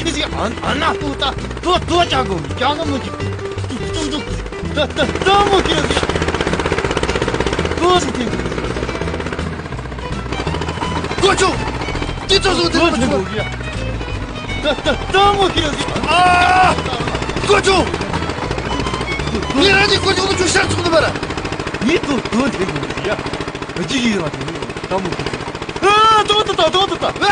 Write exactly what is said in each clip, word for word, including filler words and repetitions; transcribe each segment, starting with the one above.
ཨ་ན་ཏོ་ཏ་ཏོ་ཏོ་ཅང་གོ་ཅང་གོ་མོ་ཅི་ཏོ་ཏོ་ཏོ་ཏ་ཏ་ཏ་མོ་ཅི་ཏོ་སི་ཏེ་ཀོ་ཅོ། ཏི་ཏོ་སོ་ཏེ་ཏོ་ཅང་གོ་ཡ་ཏ་ཏ་ཏ་མོ་ཅི་ཏོ་སི་ཨ་ཀོ་ཅོ། ཉེ་རང་ཉིད་ཀོ་ཅོ་ནུ་ཅུ་ཤར་ཚུགས་ནུ་མ་ར། ཉིད་ཏོ་ཏོ་ཏེ་གོ་ཡ་ཨ་ཅི་ཡི་ར་ཏེ་ཏ་མོ་ཅི་ཏོ། ཨ་ཏོ་ཏོ་ཏ་ཏོ་ཏོ་ཏ།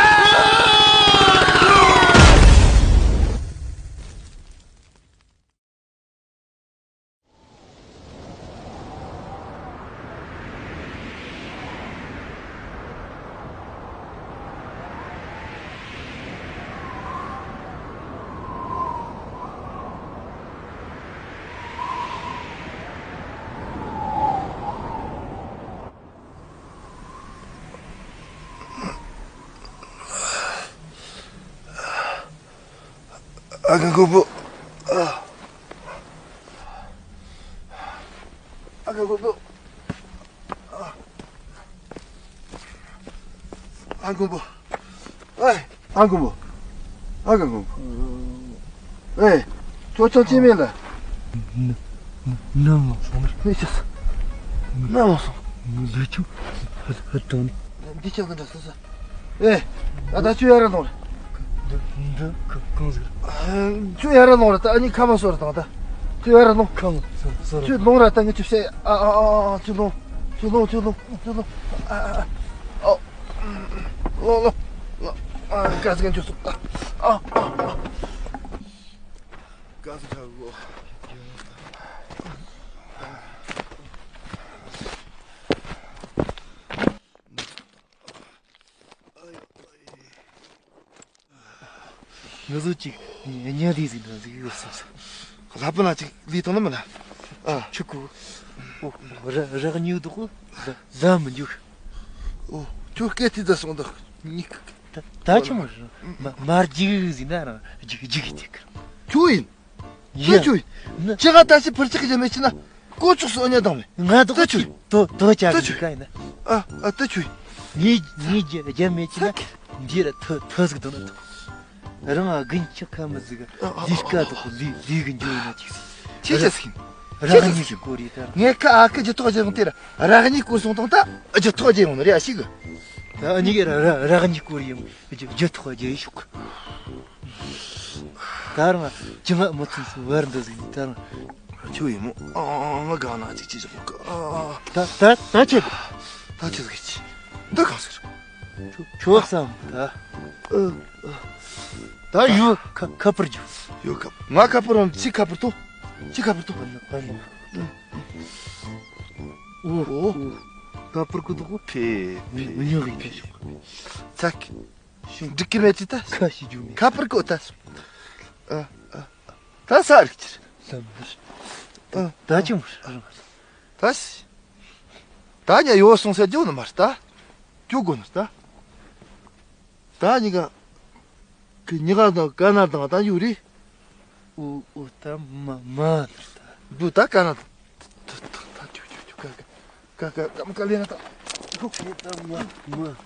ཨ་ཁུ་ཁུ་པོ། ཨ་ཁུ་ཁུ་པོ། ཨ་ཁུ་པོ། ཨེ། ཨ་ཁུ་པོ། ཨ་ཁུ་པོ། ཨེ། ཁྱོད་ཆང་ཅི་མེད་ལ། ན་ན་ན་མ་སོང་། ཧེ་ཆ་ས། ན་མ་སོང་། ལུས་ཆུ་ཧ་ཧ་དང་། འདི་ཆ་གི་འདྲ་སོ་སོ། ཨེ། ད་ད་ཁྱོད་ཡར་ར་ལོངས་ར། འདི་འདི་ག་གང་ཟིག་ཨ། ཁྱོད་ཡར་ར་ལོངས་ར། ད་ཨ་ནི་ཁ་མ་སོ་ར་དང་ད། ཁྱོད་ཡར་ར་ལོངས། ཁ་མ་སོ་སོ་ར། ཁྱོད་ལོངས་ར། ད་ངས་ཁྱོད་བཤད། ཨ་ཨ་ཨ་ཨ། ཁྱོད་ལོངས། ཁྱོད་ལོངས། ཁྱོད་ལོངས། ཁྱོད་ལོངས། ཨ་ཨ་ཨ། ཨོ། ལོངས་ལོངས་ལོངས། ཨ། ག་ཟིག་ཁྱོད་སོང་། ཨ་ཨ་ཨ། ག་ཟིག་ཁ་གོ། ང་ཚོ་ཅིག་ཉལ་ལས་ཟིན་ན་ཟིག་ཡོད་སོང་ཟིག་ལྷ་པ་ན་ཅིག་ལས་དང་ནི་མིན་ན། ཨ། ཆུ་ཁུ། ཨོ། ར་ར་ཉུག་འདུག་གོ། ཟ་མི་འཇུག་ཨོ། ཁྱོད་སྐད་ཐིག་ད་སོང་ད་ཉིག་ད་ད་ཆུ་མ་ར་མ་མར་འཇིག་ཟིན་ན་ར་འཇིག་འཇིག་ཐིག་ཁྱོད་ཡིན། ཡ། ཁྱོད་ཁྱོད་ཡིན། ནི་ཅི་ག་ད་ཅི་ཕར་ཅིག་གི་མེད་ཅི་ན། ཀོ་ཅོག་སོ་ཉ་དང་མེད། ང་དོ་ད་ཆུ། དོ་དོ་ཅག་ད་ཆུ། གི་ཀ་ཡིན་ན། ཨ་ཨ་ད་ཆུ། ངའི་ངའི་རྒྱ་རྒྱ་མེད་ཅི་ན། འདི་ར་ཐོ་ཐོ་ཟིག་དོ་ན་དོ། རང་ཨ་གིན་ཆག་ཁ་མི་ཟིག་ཨ་ཨ་ལི་སྐད་དོ་ལི་ལི་གི་འཇོ་ཡིན་ན་ཅིག་ཅི་ཅི་ཟིག་ཅི་ཅི་རང་ཉིད་ཀྱི་སྐོར་ཡིན་ད། ངས་ཁ་ཨ་ཁ་ཇི་ཐོག་ཇི་ཡོང་དེ་ར་རང་ཉིད་སྐོར་སོང་དང་ད་ཇི་ཐོག་ཇི་ཡོང་ནི་རེད་ཨ་ཤི་གི། ད་ཨ་ནི་གི་ར་ར་རང་ཉིད་སྐོར་ཡིན། ཇི་ཇི་ཐོག་ཇི་ཡི་ཤུག་ད་རང་ཅི་ང་མི་ཚུན་སུ་བར་འདི་ཟིན་ད་རང་། ཁྱོད་ཡིན་མོ། ཨ་ཨ་ཨ། ང་གང་ན་ཅིག་ཅིག་ཅིག་ཨ་ཨ། ད་ད་ད་ཆེ། ད་ཆེ་ཟིག་ཅི། འདི་གང་ཟེར། ཁྱོད་ཁྱོད་བསམ་ད། ཨ་ཨ། ད་ཡོད་ཁ་ཁ་པར་རྒྱུ། ཡོད་ཁ་ང་ཁ་པར་རམ་ཅི་ཁ་པར་ཏོ། ཅི་ཁ་པར་ཏོ། ཨོ་ཨོ། ཁ་པར་ཀུ་ཏོ་ཁོ། ཕེ་ཕེ། མི་ཉོ་གི་ཕེ་ཤོག་ཚ་གི། ཤིང་འགྲིག་གི་མེད་ཅི་ད། ཁ་ཤི་རྒྱུ་མེད། ཁ་པར་ཀོ་ད། ཨ་ཨ། ད་ས་རིག་ཅི། ལམ་རིག་ཨ་ད་ཅི་མོ་རང་། ད་ཤི། ད་ཉ་ཡོ་སོང་ས་རྒྱུ་ནི་མ་རེད་ད། རྒྱུ་དགོ་ནི་ད། ད་ཉི་ག་གི་ཉི་ག་དང་ཀ་ན་དང་ད་ཡོད་རེད། ཨོ་ཨོ་ད་མ་མ་ནི་ད། འདུག་ད་ཀ་ན་དང་། ད་ད་ད་ཅུ་ཅུ་ཅུ་ཀ་ཀ་ཀ་ཀ་ཀ་ལེ་ན་ད། ཧུ་ཧེ་ད་མ་མ།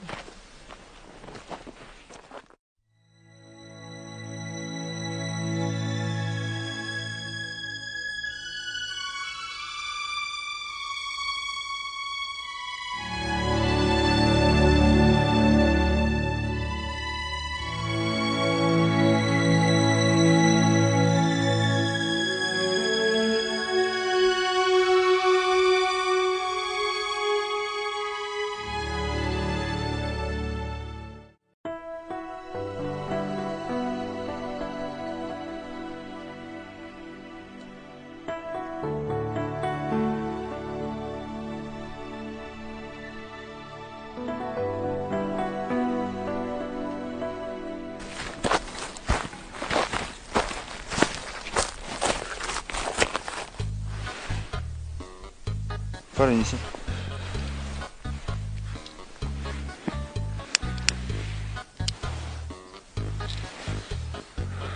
པར་ཡིན་ཤིང་།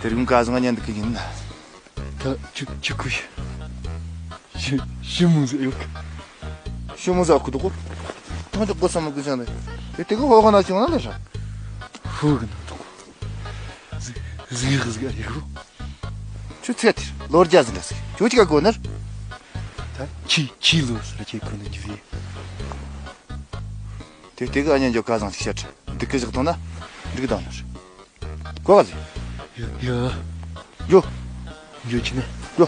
དེ་རིང་ཀ་ཟང་ཉན་འདུག་གི་ཡིན། ད་ཆུ་ཆུ་ཁུ་ཤི་ཤི་མུ་ཟེ་ཡོད། ཤི་མུ་ཟ་ཁུ་དུ་ཁུ། ཐང་ཅོག་གོ་ས་མ་གུ་ཅང་ནས། དེ་དེ་གི་ཧོ་ཧོ་ན་ཅང་ན་ལེ་ཧྲ། ཧུ་གི་ན་དུ་ཁུ། ཟི་ ཟིག་ཟིག་ཡོད། ཁྱོད་ཚེ་དེར་ལོ་བརྒྱ་ཟིག་འདྲ་ཟིག་ཁྱོད་ཅིག་ག་གོ་ནར། ད་ཁྱི་ཁྱི་ལོ་སར་ཁྱེད་ཁོ་ནི་རྒྱུ་ཡིན། དེ་དེ་གི་ཨ་ཉན་འཇོག་ག་ཟང་ཞིག་བཤད། འདི་གི་བཞག་ཐོང་ན་འགྲིག་དང་ནར། གོ་ག་ཟིག་ཡོ་ཡོ། ཡོ། ཡོ་ཁྱི་ནི་ཡོ།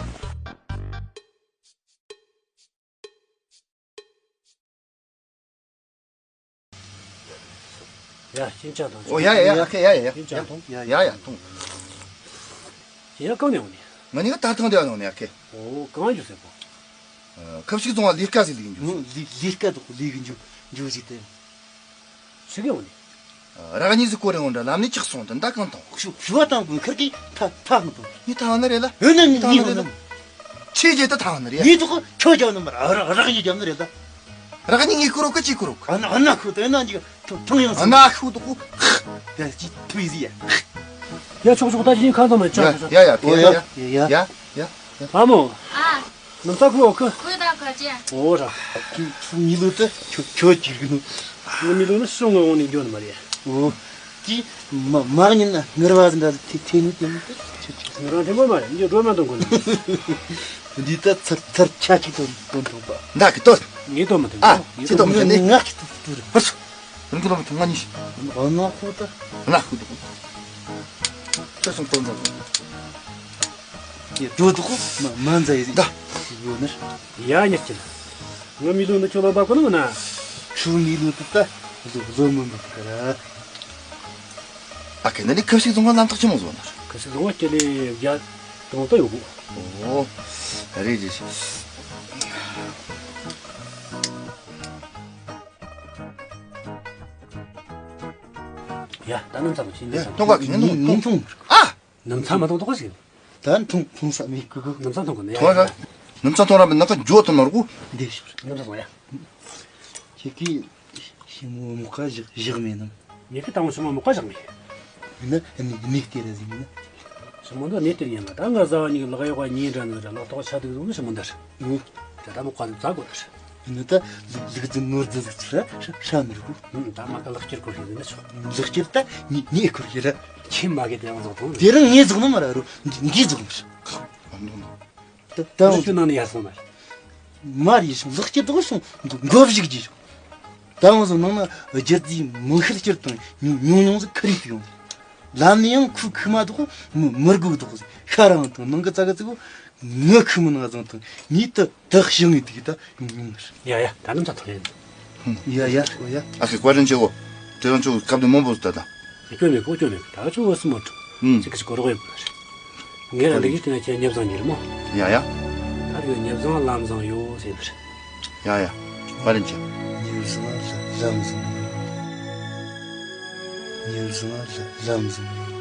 ཡ། ཁྱིམ་ཆ་དང་། ཨོ་ཡ་ཡ་ཡ། ཨ་ཁེ་ཡ་ཡ་ཡ། ཁྱིམ་ཆ་དང་། ཡ་ཡ་ཐོང་། ཁྱེད་ཡ་གང་ནས་འོང་ནི། ང་ནི་ད་ཐང་དེ་ཡ་ནང་ནས། ཨ་ཁེ། ཨོ་གང་འགྱོ་ཟེར་པོ། ཨ། ཁབ་ཞིག་བཙོང་བ་ལས་ཀ་ཟིག་ལས་འགྱོ། ལས་ལས་ཀ་དོག་ལས་གི་འགྱོ་འགྱོ་ཟིག་དེ། ཆི་གི་འོང་ནི། རག་ཉི་ཟིག་སྐོར་རེ་འོང་འདྲ་ལམ་ནས་ཆག་སོང་དུ་མདའ་གང་ཐོང་། ཞུ་ཞུ་བ་དང་གོ་ཁར་གི་ཐ་ཐ་ཧང་ཐོང་། ངས་ཐ་ཧང་ནི་རེད་ལ། ཨེ་ན་ངས་ཐ་ཧང་ནི་རེད་ལ། ཆེ་རྒྱལ་ད་ཐ་ཧང་ནི་རེད། ངས་དོག་ཁྱོད་རྒྱབ་ནི་མ་ར་རག་ཉི་རྒྱབ་ནི་རེད་ད། རག་ཉི་ངས་ཁུར་རོགས་གི་ཅི་ཁུར་རོགས། ཨ་ན་ཨ་ན་ཁུ་ད་ཨེ་ན་ཅིག་ཐང་ཡང་ཨ་ན་ཁུ་དོག་ཁུ། ཡ་ཅི་ཐུ་ཡི་ཟི་ཡ། ཡ་ཆོག་ཆོག་ད་ཅི་ཁ་ཐོང་མེད་ཆ། ཡ་ཡ་ཡ། ཨ་མོ། ཨ། ནམ་ས་ཁུ་ཨོ་ཁུ། ཁུ་ད་ཁ་ཅན། ཨོ་ར། ཁུ་ཁུ་མི་ལོ་ད་ཁྱོད་ཁྱོད་ཅིག་གི་ནོ། ང་མི་ལོ་ནི་སོང་ངོ་འོང་ནི་འགྱོ་ནི་མ་རེད། ཨོ། ཅི་མ་མ་ཉིན་ན་ངར་བ་ཟིན་ད་ཐེ་ཐེ་ནི་ཐེ་ནི་ཐེ་ཐེ། ངར་བ་ཐེ་མོ་མ་རེད། འགྱོ་འགྲོ་མ་གཏོང་གོ་ནི། འདི་ད་ཚར་ཚར་ཆ་ཅིག་དོན་དོན་ཐོང་པ། འདའ་གི་ཏོ། ངས་དོ་མ་ཐོང་། ཨ། ངས་ཅི་དོ་མ་ཐོང་ནི། ང་གི་ཏོ་ཏོ་རེད། ཧར་སོ། རང་གི་ལོ་མ་ཐོང་ང་ནི། ཨ་ན་ཁུ་ད། ཨ་ན་ཁུ་དོག་ཁྱོད་སོང་དོན་དོན། ཡ་འགྲོ་འདུག་གོ། མ་མ་མཛའ་ཡི་ཟིག་ད་ཡོད་ནི། ཡ་ཉེར་གཅིག་ང་མི་ལོ་ནི་ཁྱོད་ལོ་འབབ་གོ་ནོ་ན། ཁྱོད་མི་ལོ་དུ་ད་ལོ་ལོ་མི་འབབ་ག་ར། ཨ་ཁེ་ན་ནི་ཁབ་ཞིག་བཙོང་བ་ལམ་ཐག་ཆི་མོ་བཟོ་ན། ཁབ་ཞིག་བཙོང་བ་སྐྱེ་ལེ་བརྒྱ་དང་ད་ཡོད་གོ། ཨོ། རེད་རེད། ཡ་ད་ནམ་ཚ་མ་ཤིན་ཏེ་ཡ་ཚ་མ། ཐོང་ག་ཁེ་ནི་ཐོང་ཐོང་། ཨ། ནམ་ཚ་མ་ཐོང་ཐོང་ཞིག་ད་ཐོང་ཐོང་ས་མི་ཀུ་ཀུ། ནམ་ཚ་ཐོང་གོ་ནི་ཡ། ཐོང་ར། ནམ་ཚ་ཐོང་ར་མི་ནང་ག་འཇོ་ཐོང་ནོར་གུ། འདི་ཤོར། ནམ་ཚ་ཐོང་ཡ། ཁྱེད་ཀྱིས་ཞི་མོ་མོ་ཁ་བཞག་བཞག་མེད་ནམ། ངེད་ཀྱི་ཏང་ཞི་མོ་མོ་ཁ་བཞག་མེད། ཡིན་ན་ནི་ནི་སྟེར་ར་ཟིན་ཡིན་ན། ཞི་མོ་འདི་ནི་སྟེར་ཡིན་ལ་ད་ང་བཟའ་བ་གཉིས་ཀྱི་ལག་གཡོག་གཉིས་འདྲ་ནི་ར་ལག་ཐོག་ཆ་དུག་ཟུང་ཞི་མོ་འདི་རེད། ཨུ། ད་ད་མོ་ཁ་ནི་བཙག་དགོས་ནི་རེད། ཡིན་ན་ད་ལུག་ལུག་རྫི་ནོར་རྫི་ཟིག་ཚུར་ར་ཧྲ་ཧྲ་མི་རུ་གུ། ཨུ། ད་མ་ཀ་ལག་ཁྱེར་སྐོར་ཞིག་ཟིན་ན་ཆོག་ལག་ཁྱེར་ད་ནི་ནི་སྐོར་ཞིག་ར། ཁྱེད་མ་གི་དེ་ཡང་ཟོག་ཐོང་། དེ་རིང་ངས་ཟོག་ནི་མ་ར་རུ་འདི་ཟོག་ནི་རེད། ད་ད་འོང་། ཁྱོད་ནང་ནས་ཡར་སོང་ན། མར་ཡེ་སོང་། ལག་སྐྱེ་དོག་སོང་། མགོ་བཞུགས་ཀྱི་སོང་། ད་འོང་སོང་ནང་ན་རྒྱུ་རྫས་མང་ཤོས་སྐྱུར་དང་ཉུང་ཉུང་ཉུང་ཟིག་ཁུར་རེ་ཡོང་། ལམ་ནས་ཡང་ཁུ་ཁུ་མ་དོག་མི་མི་དགོས་དོག་ཟིག་ཤ་རང་དང་ནང་གི་ཙག་གི་ཙིག་གོ། ངི་ཁུ་མི་ནང་བཟང་དང་ཉིད་དུ་དག་ཞིང་ངི་དིག་ད་ཉུང་ཉུང་ཟིག་ཡ་ཡ་ད་ནམ་ཚ་ཐོ་ཡིན། ཡ་ཡ་ཨོ་ཡ། ཨ་ཁེ་བཀའ་དྲིན་ཆེ་གོ། དེ་རང་ཚོ་སྐབས་དེ་མང་པོ་ཟིག་ད་ད། སྐྱོན་མེད་གོ། སྐྱོན་མེད་གོ། ད་ཁྱོད་འོ་སི་མོ་ཁྲོ། ཨུམ། ཚིག་གི་ཅིག་གོ་རོགས་ཡོད་པ་རེད། ངས་རང་འདི་གི་དེ་ན་ཁྱེད་ཉབ་བཟང་ཉིར་མོ། ཡ་ཡ། ད་རེས་ཉབ་བཟང་ལམ་བཟང་ཡོད་ཟེར་ནི་རེད། ཡ་ཡ། བཀའ་དྲིན་ཆེ། ཉབ་བཟང་ལམ་བཟང་ཡོད། ཉབ་བཟང་ལམ་བཟང་ཡོད།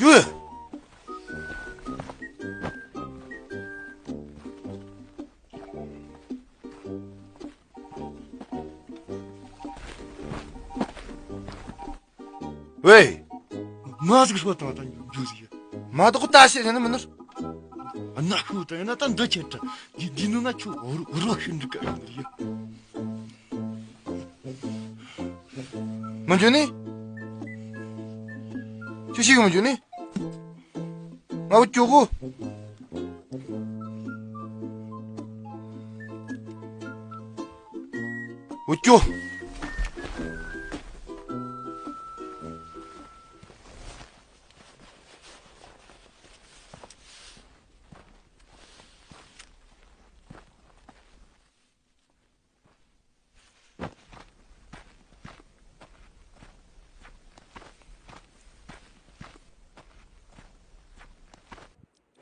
རྒྱུ། ཝེ། མ་ཟིག་ཤོད་དང་ད་འཇུ་ཟིག་མ་དོག་ད་ཤེས་ཟེར་ནི་མིན་ནོ། ཨ་ན་ཁུ་ད་ཡིན་ན་ད་འདི་ཁྱེད་ད་འདི་འདི་ནུ་ན་ཁྱོད་རོ་ཤིན་འདི་ག་ཡིན་ཡ། མི་འཇུ་ནི། ཅི་ཞིག་མི་འཇུ་ནི། ང་འུ་ཅོ་གོ། འུ་ཅོ།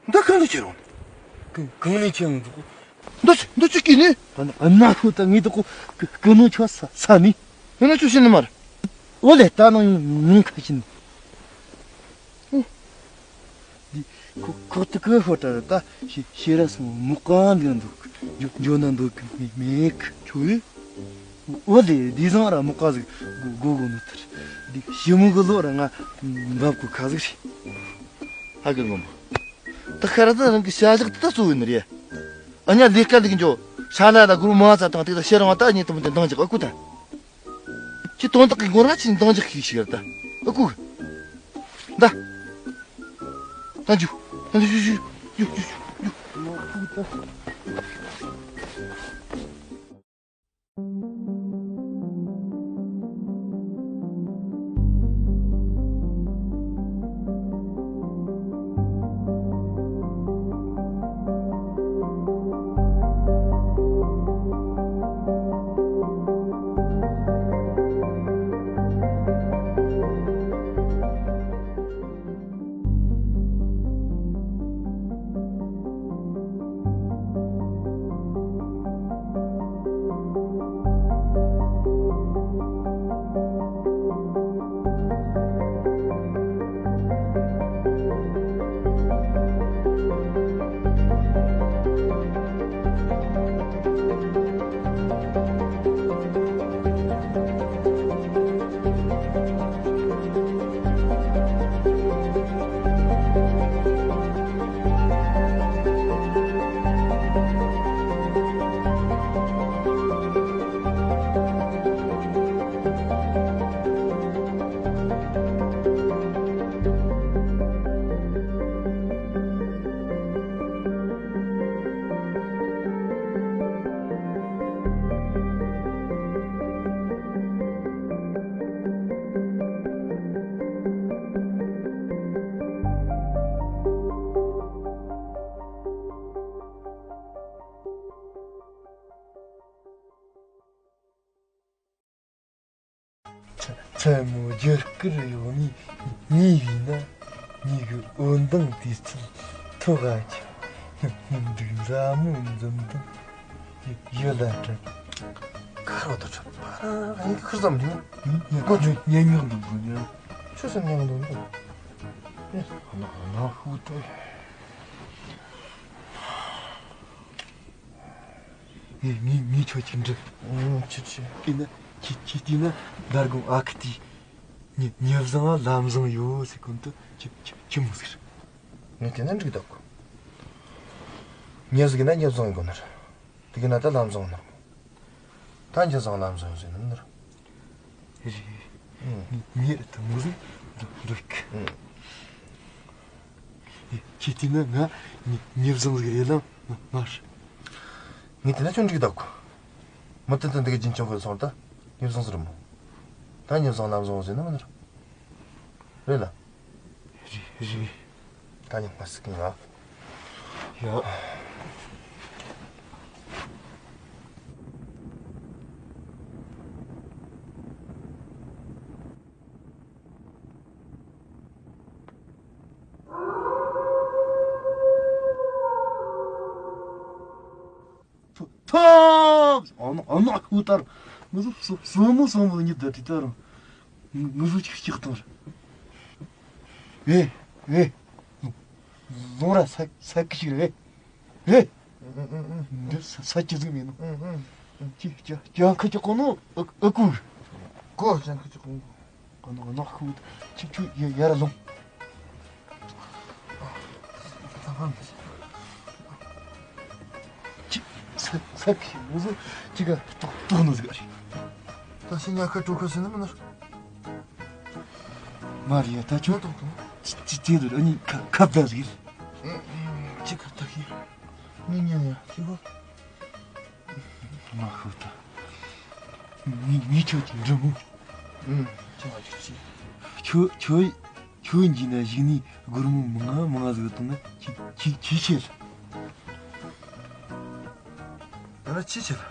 འདི་གང་ནས་ཁྱེར་ཡོང་། གང་གང་ནས་ཁྱེར་ཡོང་འདུག་འདི་ཚོ་འདི་ཚོ་སྐྱེས་ནི། ཨ་ན་ཨ་ན་ཁོ་ད་ངེས་འདུག་གོ། ཀི་ཀི་ནོ་ཆོ་ས་ས་ནི། ཨ་ན་ཚོ་ཤི་ནི་མར། ཨོ་ལེ། ད་ནང་ཡོང་ཁ་ཤིན། འདི་ཁོ་ཁོ་ཐུག་གི་ཧོ་ཏ་ར་ད་ཤེ་ཤེ་ར་སོང་མོ་ཀ་འདི་འདུག་འཇོ་འཇོ་ན་འདུག་མེ་མེ་ཁ་ཆུ། ཨོ་ལེ། འདི་བཟང་ར་མོ་ཀ་ཟིག་གོ་གོ་གོ་ནོ་ཐར། འདི་ཤི་མོ་གི་ལོ་ར་ང་འབབ་གོ་ཁ་ཟིག་རེད། ཧ་གི་ངོ་མ། ད་ཁ་ར་ད་རང་གི་བྱ་གཞག་ད་གཙོ་བོ་ནི་རེད། ཨ་ཉ་ལས་ཀ་ལས་འཇོ་ཧྲ་ལ་ལ་གུ་རུ་མ་ཚ་དང་དེ་ད་ཤེ་རང་བ་ད་ཉེ་དུ་མོ་དེ་འདང་རྒྱག་ཨ་ཁུ་ད། ཁྱེད་དོན་དག་གི་མགོ་ར་ཆེན་འདང་རྒྱག་ཤིག་ཤིག་ར་ད། ཨ་ཁུ། ད། ད་འཇུ། ད་འཇུ་འཇུ་འཇུ་འཇུ་འཇུ་འཇུ། མཚན་མོ་རྒྱུ་སྐར་གཡོ་ནས་ཉེ་བས་ན། ཉེ་གི་འོད་མདངས་དུས་ཚོད་ཐོག་ག་ཁྱབ། སྙིང་སྡུག་མཛའ་མོ་འཛུམ་མདངས་ཡུལ་ལ་འཁྲབ། ཁ་རོ་ད་ཁྲབ་པ་ར་ཡིན་གི་ཁུར་ཙམ་རིང་། ངོ་ཆོ་ཉན་ཉོག་འདུག་གོ་ཉན། ཆོ་སེམས་ཉན་འདུག་འདུག་ཨེ་ན་ན་ཧུ་ཏེ། ངས་ངས་ངས་ཁྱོད་ཅིག་འདྲི། ཨང་། ཆི་ཆི། ཨེ་ན་ཁྱེད་ཁྱེད་བལྟས་ན་མདང་དགོང་ཨ་ཁུ་དེས་ཉི་ཉི་བཟང་ལམ་བཟང་ཡོད་ཟེར་གོ་ནོ་དེ་ཆི་ཆི་ཆི་མོ་ཟིག་རེད། ངས་བལྟས་ན་འགྲིག་འདུག་ཉི་ཟིག་ན་ཉི་བཟང་ཡོད་ནི་རེད། དེ་གི་ན་ད་ལམ་བཟང་ནོ་རེད་མོ། ད་ཉི་བཟང་ལམ་བཟང་ཡོད་ཟེར་ནི་རེད། རེད། ཨང་། ངས་ངས་དེ་མོ་ཟིག་འདྲི་འདྲི་གི། ཨང་། ཁྱེད་བལྟས་ན་ང་ཉི་ཉི་བཟང་ཟིག་རེད་ལ་ང་ང་ཧྲི། ངས་བལྟས་ན་ཁྱོད་འགྲིག་འདུག་མི་དེ་ད་འདི་གི་རྒྱུན་ཆང་ཁོས་སོང་ད་ཉི་བཟང་ཟིག་རེད་མོ། ད་ཉི་བཟང་ལམ་བཟང་ཟེར་ནི་མིན་ནི་རེད། རེད་ལ། རེད་རེད། ད་ཉི་མ་ཟིག་གི་ང་། ཡ། ཐོ་ཐོ། ཨ་ནོ་ཨ་ནོ་ཁུ་ཏར། ངུ་ཟུ་སོ་སོ་མོ་སོ་མོ་ཉི་ད་ཏི་ཏར། ངུ་ཟུ་ཅིག་ཅིག་ཏར། ཨེ་ཨེ། ལོང་ར་ས་ས་ཀི་ཞིག་རེད། ཨེ། འདི་ས་ས་ཀི་ཟིག་མིན་ནོ། ཅི་ཅི་ཅང་ཁ་ཅི་གོ་ནོ་ཨ་ཨ་ཀུ། གོ་ཅང་ཁ་ཅི་གོ་ནོ། ཨ་ནོ་ཨ་ནོ་ཁུ་ཆི་ཆུ་ཡ་ཡ་ར་ལོང་། ཅི་ས་ས་ཁི་མོ་ཟིག་ཅི་ག་ཏོག་ཏོག་ནོ་ཟིག་ཨ་རེད། ད་ཤི་ཉ་ཁ་ཀྲོ་ཁ་སི་ནི་མིན་ནོ། མ་རེད་ཡ། ད་ཁྱོད་ཏོག་ཏོག་ཅི་ཅི་ཅི་རེད། ཨ་ནི་ཁ་ཁ་བརྡ་ཟིག་རེད། ཅི་ཁ་ད་ཁི་ནི་ཉན་ཡ་ཅི་གོ། མ་ཤོད་ད། ངས་ངས་ཁྱོད་ཀྱི་འབྲི་མོ། ཨུམ། ཁྱོད་ང་ཅིག་ཅི། ཁྱོད་ཁྱོད་ཁྱོད་འཇིག་ན་གཞིག་ནས་སྒོར་མོ་མང་ང་མང་ང་ཟིག་བཏང་ན་ཁྱི་ཁྱི་ཁྱི་ཆེ་ལ། ཨ་ན་ཁྱི་ཆེ་ལ།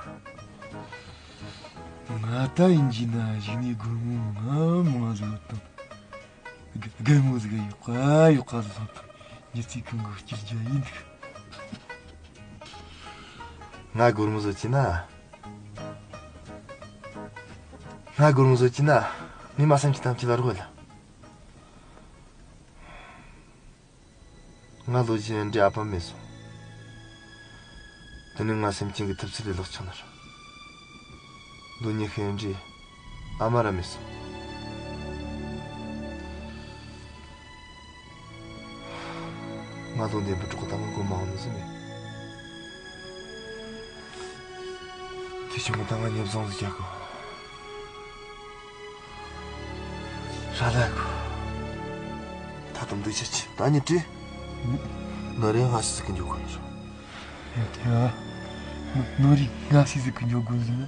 ང་ད་ཡིན་འཇིག་ན་གཞིག་ནས་སྒོར་མོ་མང་ང་མང་ང་ཟིག་བཏང་། རྒན་མོ་ཟིག་ཡོག་ག་ཡོག་ག་ཟིག་ལྷོད་དང་། ཉི་ཚེ་གང་གི་སྐྱིད་རྒྱ་ཡིན་འདུག་ང་སྒོར་མོ་བཟོ་ཅི་ན། ང་སྒོར་མོ་བཟོ་ཅི་ན། ངས་མ་སེམས་ཅན་ཐམས་ཅད་ལ་རོགས་ལ། ང་ལོ་བཞི་ཡན་འདྲའི་ཨ་ཕ་མེད་སོང་། དེ་ནས་ང་སེམས་ཅན་གྱི་ཐུབ་ཚོད་ལས་ལོག་ཆགས་ནར། ལོ་ཉི་ཤུ་ཡན་འདྲའི་ཨ་མ་ར་མེད་སོང་། ང་ལོ་འདས་པའི་གྲོགས་ད་ང་གོ་མ་འོང་ནི་ཟིན་མེད། དེ་བྱུང་ད་ང་ཉེ་བཟང་ཟིག་རྒྱག་གོ། ཧྲ་ལ་གོ། ད་དུང་འདུག་ཆ་ཆི་ད་ཉི་ཏྲི། ནོ་རེ་ང་ཤི་ཟིག་གི་འཇུག་གོ་ནི་རོ། ཡ་དེ་ཨ། ནོ་རེ་ང་ཤི་ཟིག་གི་འཇུག་གོ་ཟིན་ན།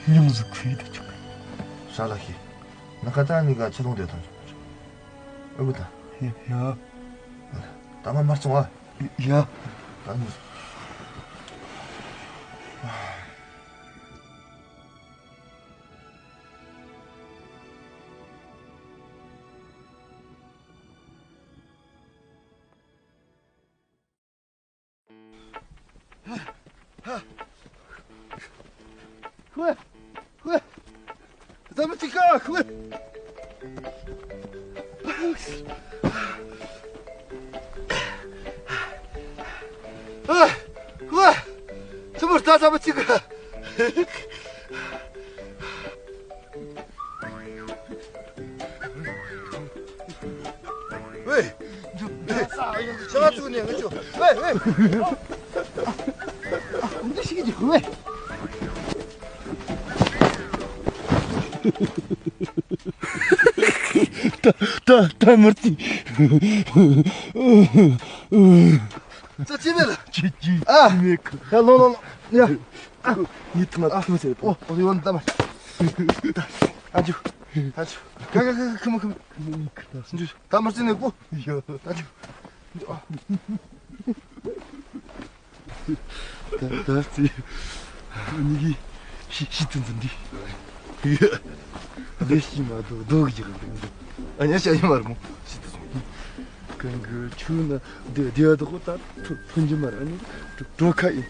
ཉུང་ཟིག་ཁུ་ཡི་ད་ཆུག་ཧྲ་ལ་ཤི། ན་ཁ་ད་ནི་ག་ཆི་ལོང་དེ་ཐོང་ཆུག་ཨ་བུ་ད། ཡ་ཡ། ད་ང་མར་སོང་ཨ། ཡ། ད་ནི། ཧུ། ཧུ། ཟམ་པ་ཅིག་ག་ཧུ། ཨ། ཧུ། ཚུར་ད་ཟམ་པ་ཅིག་ག་ཝེ། ཤ་ཚུགས་ནས་ང་ཚོ། ཝེ་ཝེ། འདི་ཞིག་ཅིག་ཝེ། ད་ད་ད་མར་ཏི། ཙི་ཙི་མེད་ལ། ཅི་ཅི་ཨ། ཅི་མེད་གི། ཡ་ལོ་ལོ་ལོ། ཡ། ཨ། ཡིད་ཐང་ཐང་ཟེར། ཨོ་ཨོ་ཡོན་ད་མ། ད་ཨ་ཇུ། ད་ཇུ། ག་ག་ག་ཁི་མ་ཁི་མ། ཁི་མ་ཁི་མ། ཇུ། ད་མར་ཙི་ནས་པོ། ཡ། ད་ཇུ། ཨ། ད་ད་ཙི། ཨ་ནི་གི་ཤི་ཤི་ཙི་ཙི་འདི། ཡ། ལས་ཤི་མ་དོ་དོ་གི་ར་འདི། ཨ་ཉ་ཤ་ཡི་མ་ར་མོ། ཤི་ཙི་ཙི། གང་གི་ཆུ་ན་དེ་དེ་ཡ་དོ་ཁོ་ད་ཐོ་ཐོན་གྱི་མ་ར་ཨ་ནི་གྲོ་ཁ་ཡི་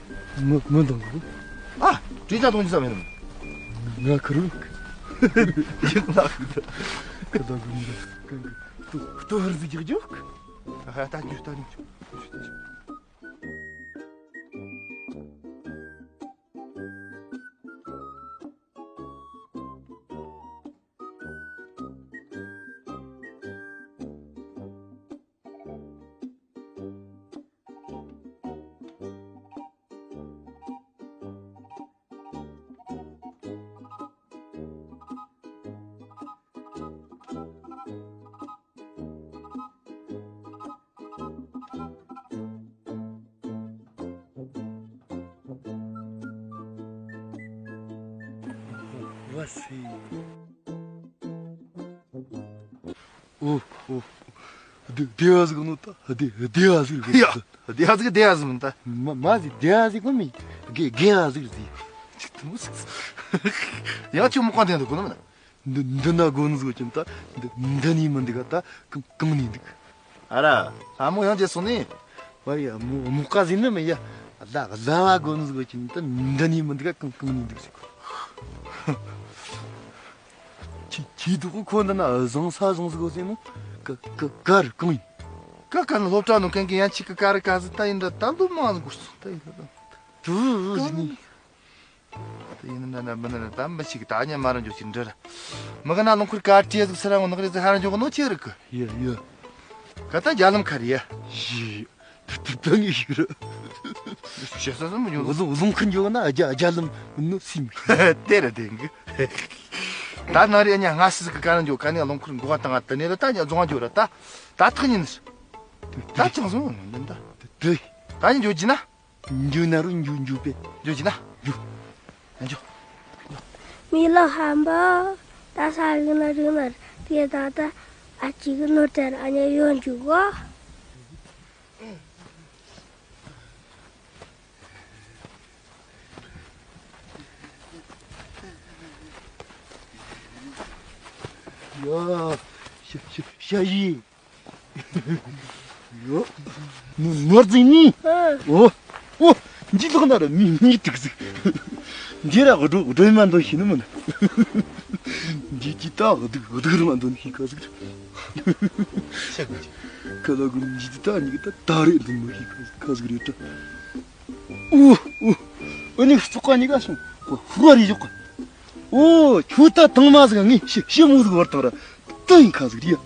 མི་མི་འདང་གི། ཨ། དྲིན་ཅན་ཐོན་གྱི་ས་མེད་ནམ། ང་ཁུར་བུ། ཡིག་ལ་ཁུ་ད། ཁུ་ད་གུ་མི་འདང་གང་གི་ལྟོ་ལྟོ་ཧར་ཟིག་རྒྱག་རྒྱུ། ཨ་ད་ཉུ་ད་ཉུ། ཝ་སི། ཨོ་ཨོ། བདེ་བདེ་བ་ཟིག་ནོ་ད། བདེ་བདེ་བ་ཟིག་རེད། ཡ། བདེ་བ་ཟིག་བདེ་བ་ཟིག་མིན་ད། མ་མ་ཟིག་བདེ་བ་ཟིག་གོ་མི། དགེ་དགེ་བ་ཟིག་རེད། ཅིག་ཐུ་མོ་ཟིག་ཡང་ཅིག་མོ་ཀ་འདི་འདུག་གོ་ནི་མིན། འདི་འདི་ན་གོ་ནི་ཟིག་ཅིན་ད། འདི་འདི་ནི་མི་འདུག་ག་ད་གང་གང་ནི་འདུག་ཨ་ར། ལྷ་མོ་ཡང་རྗེས་སོང་ནི། བར་ཡ་མོ་མོ་ཀ་ཟིན་ནི་མི་ཡ། ལ་ལ་བ་གོ་ནི་ཟིག་ཅིན་ད་འདི་ནི་མི་འདུག་ག་གང་གང་ནི་འདུག་ཟིག་ཁྱི་ཁྱི་དུ་ཁོ་འདི་ན་བཟང་ས་བཟང་ཟིག་གོ་ཟེར་ནོ། ཀ་ཀ་ཀ་རུ་གང་ཡིན། ཀ་ཀ་ནི་སློབ་གྲྭ་ནང་གན་གི་ཡན་ཆི་ཀ་ཀ་རུ་ཀ་ཟི་ད་ཡིན་ད་ད་ལོ་མང་ཟིག་གོ་སོང་ད་ཡིན་ད། དུ་ཟི་ནི། ད་ཡིན་ན་ན་མི་ན་ན་ད་མི་ཞིག་ད་ཉ་མ་ར་འཇོག་ཅིག་འདྲི་ར། མི་ག་ན་ལུང་ཁུར་ཀ་ཏྲི་ཟིག་སི་ར་ངོ་ནག་རེ་ཟིག་ཧ་ར་འཇོག་ནོ་ཆེ་རིག་གི། ཡ་ཡ། ཀ་ད་རྒྱ་ལམ་ཁ་རི་ཡ། ཡི། ད་ད་ད་ངས་ཤིག་ར། ཤེས་ས་ས་མི་འཇོག་ནོ། ལུང་ལུང་ཁུར་འཇོག་ན་རྒྱ་རྒྱ་ལམ་ནོ་སིམ། དེ་ར་དེ་གི། ད་ན་རེ་ཉ་ང་སི་ཟིག་ག་ན་འཇོག་ག་ནས་ལུང་ཁུར་འགོ་བ་བཏང་ང་ད་ནས་ར་ད་ཉ་རྫོང་ང་འཇོག་ར་ད། ད་ཐག་ཉིན་ཟིག་ད་ཅང་སོང་ཡོང་ནི་ད། དེ་དེ། ད་ཉིན་འཇོག་རྒྱུ་ན། འཇུ་ན་རུ་འཇུ་འཇུ་པེ། འཇུ་ཅི་ན། འཇུ། ཨ་འཇུ། མི་ལ་ཧམ་པ། ད་ས་རིག་ན་རིག་ན་དེ་ད་ད་ཨ་ཅིག་ནོར་དེར་ཨ་ཉེ་ཡོང་འཇུ་གོ། ཡ། ཤ་ཤ་ཤ་ཡི། ཡོ། ནོར་རྫིང་ནི། ཨོ། ཨོ། འདི་ལོག་ན་ར་མི་མི་དྲུག་ཟིག་འདི་ར་སྒྲོ་སྒྲོ་མ་འདོན་ཤེས་ནི་མིན། འདི་ཅི་ད་སྡུག་སྡུག་རུ་མ་འདོན་ཤེས་ཁ་ཟིག་རེད། ཤེས་གི། ཁ་ལ་གུ་འདི་ད་ཉིག་ད་ད་རེད་འདོན་མི་ཤེས་ཁ་ཟིག་ཁ་ཟིག་རེད་ད། ཨུ་ཨུ། ཨུ་ནི་ཙོག་ག་ཉིག་ག་སོང་། ཧུ་ར་རེ་ཞོག་ག་ཨོ། ཁྱོད་ད་དང་མ་ཟིག་ངས་ཤི་ཤི་མོ་ཟིག་བར་དང་ར་ཏི་ཡིན་ཁ་ཟིག་རེད་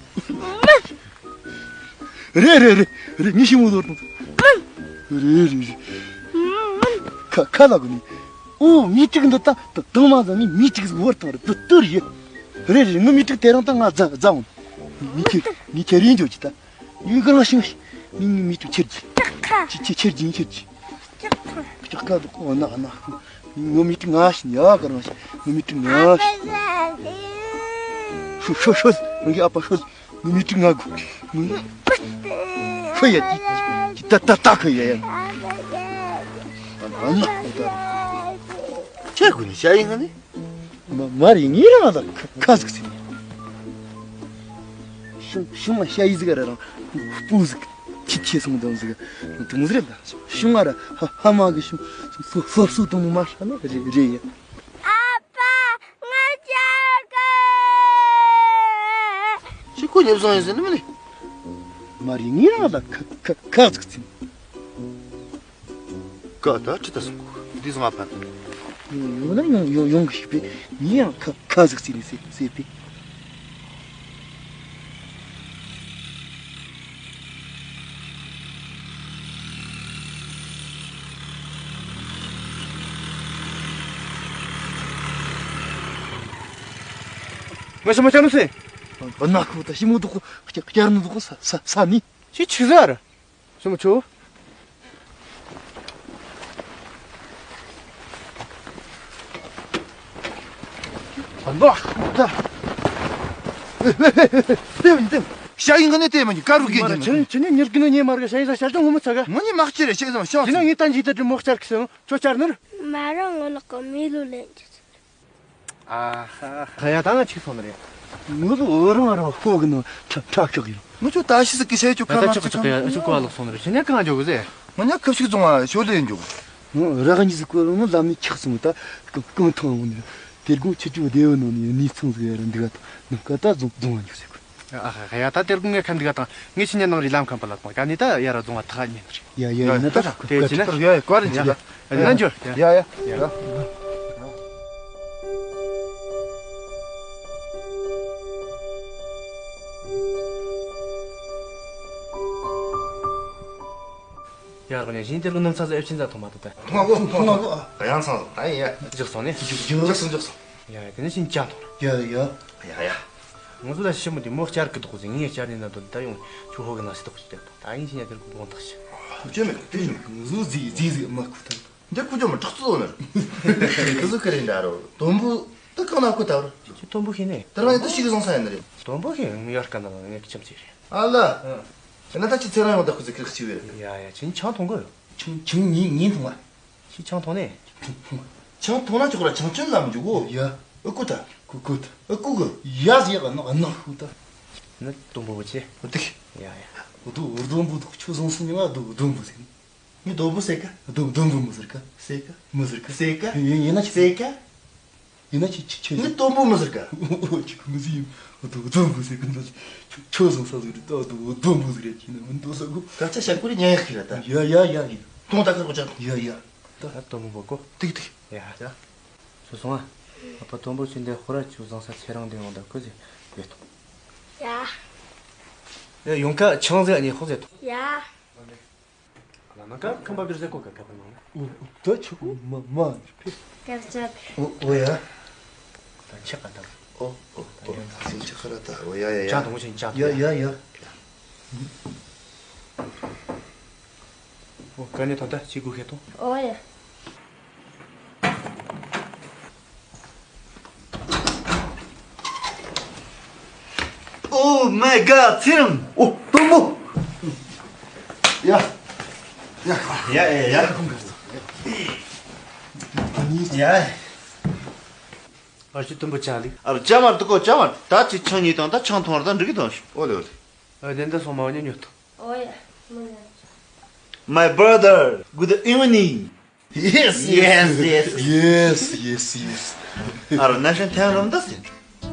ཡ། རེད་རེད་རེད་རེད། ངས་ཤི་མོ་ཟིག་བར་དང་། རེད་རེད་རེད། ཁ་ཁ་ལ་གོ་ནི། ཨོ་མི་ཏིག་འདི་ད་ད་དང་མ་ཟིག་ངས་མི་ཏིག་ཟིག་བར་དང་ར་ཏི་ཏི་རེད་ཡ། རེད་རེད། ངས་མི་ཏིག་དེ་རིང་ད་ང་རྫ་རྫ་འོང་། ངས་ཁྱེར་ངས་ཁྱེར་ཡིན་འཇོག་གི་ད། ཡུལ་གང་ཞིག་ངས་ངས་མི་ཏིག་ཁྱེར་གྱི། ཁྱེར་ཁྱེར་ཁྱེར་གྱི་ཁྱེར་གྱི། ལྕགས་ཁ་དུ་ཨོ་ན་ན། ངོ་མི་དྲི་ང་ཤི་ཡ་ག་རང་ཤི། ངོ་མི་དྲི་ང་ཤི། ཤོད་ཤོད་ཤོད། ངའི་ཨ་ཕ་ཤོད། ངོ་མི་དྲི་ང་དགོས། ངོ་མི། ཤོད་ཡ་དེ། ད་ད་ད་ཁོ་ཡ་ཡ། ཨ་ན་ཨ་ད། ཁྱེད་ཀུན་ནི་ཤ་ཡིན་ང་ནི། མ་མ་རེད། ངས་རང་ལ་ཁ་ཁ་ཟིག་ཟིན། ཤུང་ཤུང་མ་ཤ་ཡི་ཟིག་ར་རང་སྤུ་ཟིག་ཁྱི་ཁྱི་སོང་དང་ཟིག་དུང་ཟིག་རེད་ལ། ཤུང་ང་ར་ཧ་ཧ་མ་གི་ཤུང་སོ་སོ་སོ་དུང་མ་ཧྲ་ན་རེ་རེ་ཡ། ཨ་ཕ། ང་ཅག་གི་ཤི་ཁོ་ཉེབ་སོང་ཡིན་ཟེར་ནི་མིན་ནི། མ་རེད། ངས་རང་ལ་ཁ་ཁ་ཁ་ཟིག་ཟིན། ཀ་ད་ཁྲི་ད་སོང་གོ། འདི་སོང་ཨ་ཕ། ཡོང་ཡོང་ན་ཡོང་ཡོང་ཡོང་གི་ཞིག་པས། ངས་ཡང་ཁ་ཁ་ཟིག་ཟིན་ནས་ཟེར་ཟེར་པས། ང་ཞི་མོ་ཅང་ནུ་སེ། ཨ་ན་ཁུ་ད་ཞི་མོ་དུ་ཁུ་བསྐྱར་ནུ་དུ་ཁུ་ས་ས་ས་ནི། ཞི་ཆི་ཟེར། ཞི་མོ་ཆུ། ཨ་ན་ཁུ་ད། ལེ་ལེ་ལེ་ལེ། ལྟེ་བ་ནི་ལྟེ་བ། ཤ་ཡིན་ག་ནི་ལྟེ་བ་ནི་ཀ་རུ་གེ་ནི། ཁྱེད་ཁྱེད་ནི་ཉིར་གི་ནི་ཉེ་མར་གི་ཤ་ཡིན་ས་ཤ་ཅང་ངོ་མི་ཚ་ག་ངོ་ནི་མ་ཁྱེར་ཤ་ཡིན་ས་ཤ། ཁྱེད་ནི་ངའི་ཏན་ཇི་ད་དྲི་མོ་བསྐྱར་གི་སོང་། ཁྱོད་བསྐྱར་ནི། མ་རང་ངོ་ལག་གི་མི་ལུ་ལེན་གྱི། ཨ་ཧ་ཧ། ཡ་ད་ང་ཅིག་སོང་ནི་རེད། ངུ་ལུ་རང་རང་ཧོ་གི་ནོ་ཁྲ་ཁྲ་ཁྲག་ཡིན། ངུ་ཆོ་ད་ཤི་སི་ཀི་ཤེ་ཆོ་ཁ་ད་མ་ཆོག་ཆོག་ཡ། ཆོ་གོ་ལག་སོང་ནི་རེད། ཤི་ནས་གང་འཇོག་གི་ཟེ། ང་ཉ་ཁབ་ཤིག་བཙོང་བ་ཤོ་ལེ་འཇོག་ངུ་རག་གཉིས་སི་ཀོ་ལོ་ནོ་ལམ་ནས་ཆག་སོང་ད་རྐང་ཐང་འོང་ནི་རེད། དེ་དགོང་ཆུ་ཆུ་བདེ་བོ་ནོ་ནི་ནི་ཚང་ཟིག་ཡ་ར་འདི་ག་ད་ནམ་ཀ་ད་བཙོང་བཙོང་བ་འཇོག་ཟེ་གོ། ཨ་ཧ་ཧ། ཡ་ད་དེར་གུང་ངས་ཁ་འདི་ག་དང་། ངས་ཕྱི་ཉིན་ནང་རི་ལམ་ཁམས་པ་ལ་དང་ག་ནས་ད་ཡ་ར་རྫོང་བ་ཐག་ཉན་རེད། ཡ་ཡ་ཡིན་ན་ད་ཡ་ད་དེ་ཡིན་ན་ཡ་ཡ་ཀ་རེ་ཡ་ཡིན་ན་འཇོག་ཡ་ཡ་ཡ་ཡ། ཡ་རོགས་ཉན་བཞིན་དེར་གུང་ནམ་ཚ་ཟ་ཨེབ་ཆིན་ཟ་ཐོང་མ་ཐོང་ད། ཐོང་མ་གོ་ཐོང་མ་གོ། ཨ་ཡང་ཚང་ད་ཡ་འཇོག་སོང་ནས་འཇོག་འཇོག་སོང་འཇོག་སོང་། ཡ་ཡ་དེ་ནས་ཕྱིན་ཅང་ཐོང་། ཡ་ཡ་ཡ་ཡ། ང་ཚོ་ད་ཞི་མོ་དེ་མོ་བསྐྱར་གི་འདུག་ཟེར། ངས་བསྐྱར་ནས་ན་དོན་ད་ཡོང་ཆུ་ཧོ་གི་ན་སི་ཏོག་ཅིག་ད་ཡིན་ཞིང་ཡ་དེར་གུང་དགོངས་དག་ཞིག་ཅོ་མེད་དེ་ཞིག་ང་ཚོ་ཟི་ཟི་ཟི་མ་ཁུ་ཐང་། འདི་ཁུ་ཅོ་མ་དྲག་ཚོ་ནར། དེ་ཚོ་ཁ་རེ་འདྲ་རོ། དོན་པོ་ད་གང་ན་ཁུ་ད་རོ། ཅི་དོན་པོ་ཤེས་ནས། ད་རང་ཡིན་ད་ཞིག་བཟང་ས་ཡིན་ནི་རེད། དོན་པོ་ཤེས་ཡོད་ཀ་ན་ངས་ཁྱིམ་ཚེ་རེད། ཨ་ལ། ཡིན་ན་ད་ཅི་ཚེ་རང་ཡོང་ད་ཁུ་ཚེ་ཁིར་ཁི་ཆི་བེ་རེད། ཡ་ཡ་ཆིན་ཆང་ཐོང་གོ་ཡོད། ཆིན་ཆིན་ཉིན་ཉིན་ཐོང་བ། ཁྱི་ཆང་འཐུང་ནས། ཆང་འཐུང་ན་ཆོག་ར་ཆང་སྐྱོན་ལ་མི་འཇུག་གོ། ཡ། ཨུ་ཀུ་ད། ཀུ་ཀུ་ད། ཨུ་ཀུ་གི། ཡ་ཟེར་ཡ་ག་ནག་ནག་ཧུ་ད། ནི་དུམ་བུ་བུ་ཆེ། ཨུ་ཏི། ཡ་ཡ། ཨུ་དུ་ཨུ་དུམ་བུ་དུ་ཆུ་བཟང་སི་ཉི་མ་ཨུ་དུ་ཨུ་དུམ་བུ་ཟེར། ནི་དུམ་བུ་ཟེར་ག་ཨུ་དུམ་དུམ་བུ་མི་ཟེར་ག་ཟེར་ག་མི་ཟེར་ག་ཟེར་ག་ཡིན་ཡིན་ན་ཆི་ཟེར་ག་ཡིན་ན་ཆི་ཆི་ཆི། ནི་དུམ་བུ་མི་ཟེར་ག་ཨུ་ཆི་ཁུ་མི་ཟེར་ཡིན། ཨུ་དུ་ཨུ་དུམ་བུ་ཟེར་ག་ནི་ཆུ་བཟང་ས་ཟེར་ད་ཨུ་དུ་ཨུ་དུམ་བུ་ཟེར་ག་ཁྱི་ནི་མི་འདུག་ས་གོ། ད་ཆ་ཤ་ཀུ་རི་ཉན་ཡག་ཁི་ར་ད། ཡ་ཡ་ཡ་ཡིན། ཐོང་ད་ཁར་གོ་ཆ། ཡ་ཡ། ད་དུམ་བུ་གོ། ཏིག་ཏིག་ཡ་ཡ། སོ་སོང་ཨ། ཨ་ཕ་དུམ་བུ་ཆུ་འདི་ཁོ་ར་ཆུ་བཟང་ས་ཚེ་རིང་འདི་ཡོང་ད་ཁོ་ཟེར་ཡོད་དོ། ཡ། ཡ་ཡོང་ཁ་ཆང་ཟེར་ཨ་ནི་ཁོ་ཟེར་དོ། ཡ། ཨ་ལ་ན་ཀ་ཁམས་པ་བིར་ཟེར་ཀོ་ཀ་ཀ་པ་ནང་ལ། ཨོ་ད་ཆུ་ཀོ་མ་མ་ཕེ། ཀ་ཅ་ཕེ། ཨོ་ཨོ་ཡ། ད་ཆེ་ཀ་ད། ཨོ་ཨོ་ཨོ་སིན་ཆེ་ཁ་ར་ད། ཨོ་ཡ་ཡ་ཡ། ཅང་དུང་ཆེན་ཅང་ཡ་ཡ་ཡ། ཨོ་ཀ་ནེ་ཐོ་ད་ཅི་གུ་ཁེ་ཐོ། ཨོ་ཡ། Oh my God, ཚེ་རིང་། ཨོ་དུམ་བུ། ཡ། ཡ། ཡ་ཡ་ཡ། ཡ། ཨ་ཅི་དུམ་བུ་ཅ་ལི། ཨ་ཅ་མར་དུ་ཀོ་ཅ་མར་ད་ཅི་ཆང་ཉོས་དང་ད་ཆང་འཐུང་བར་ད་འགྲིག་གི་དང་ཤི། ཨོ་ལེ་ཨོ་ལེ། ཨ་དེ་འདི་སོང་མ་ཉོ་ཉོ་ཐོ། ཨོ་ཡ། མ་ཉོ། My brother, good evening. Yes, yes, yes. Yes, yes, yes. ཨ་རོ་ན་ཤན་ཐན་རོམ་ད་སི།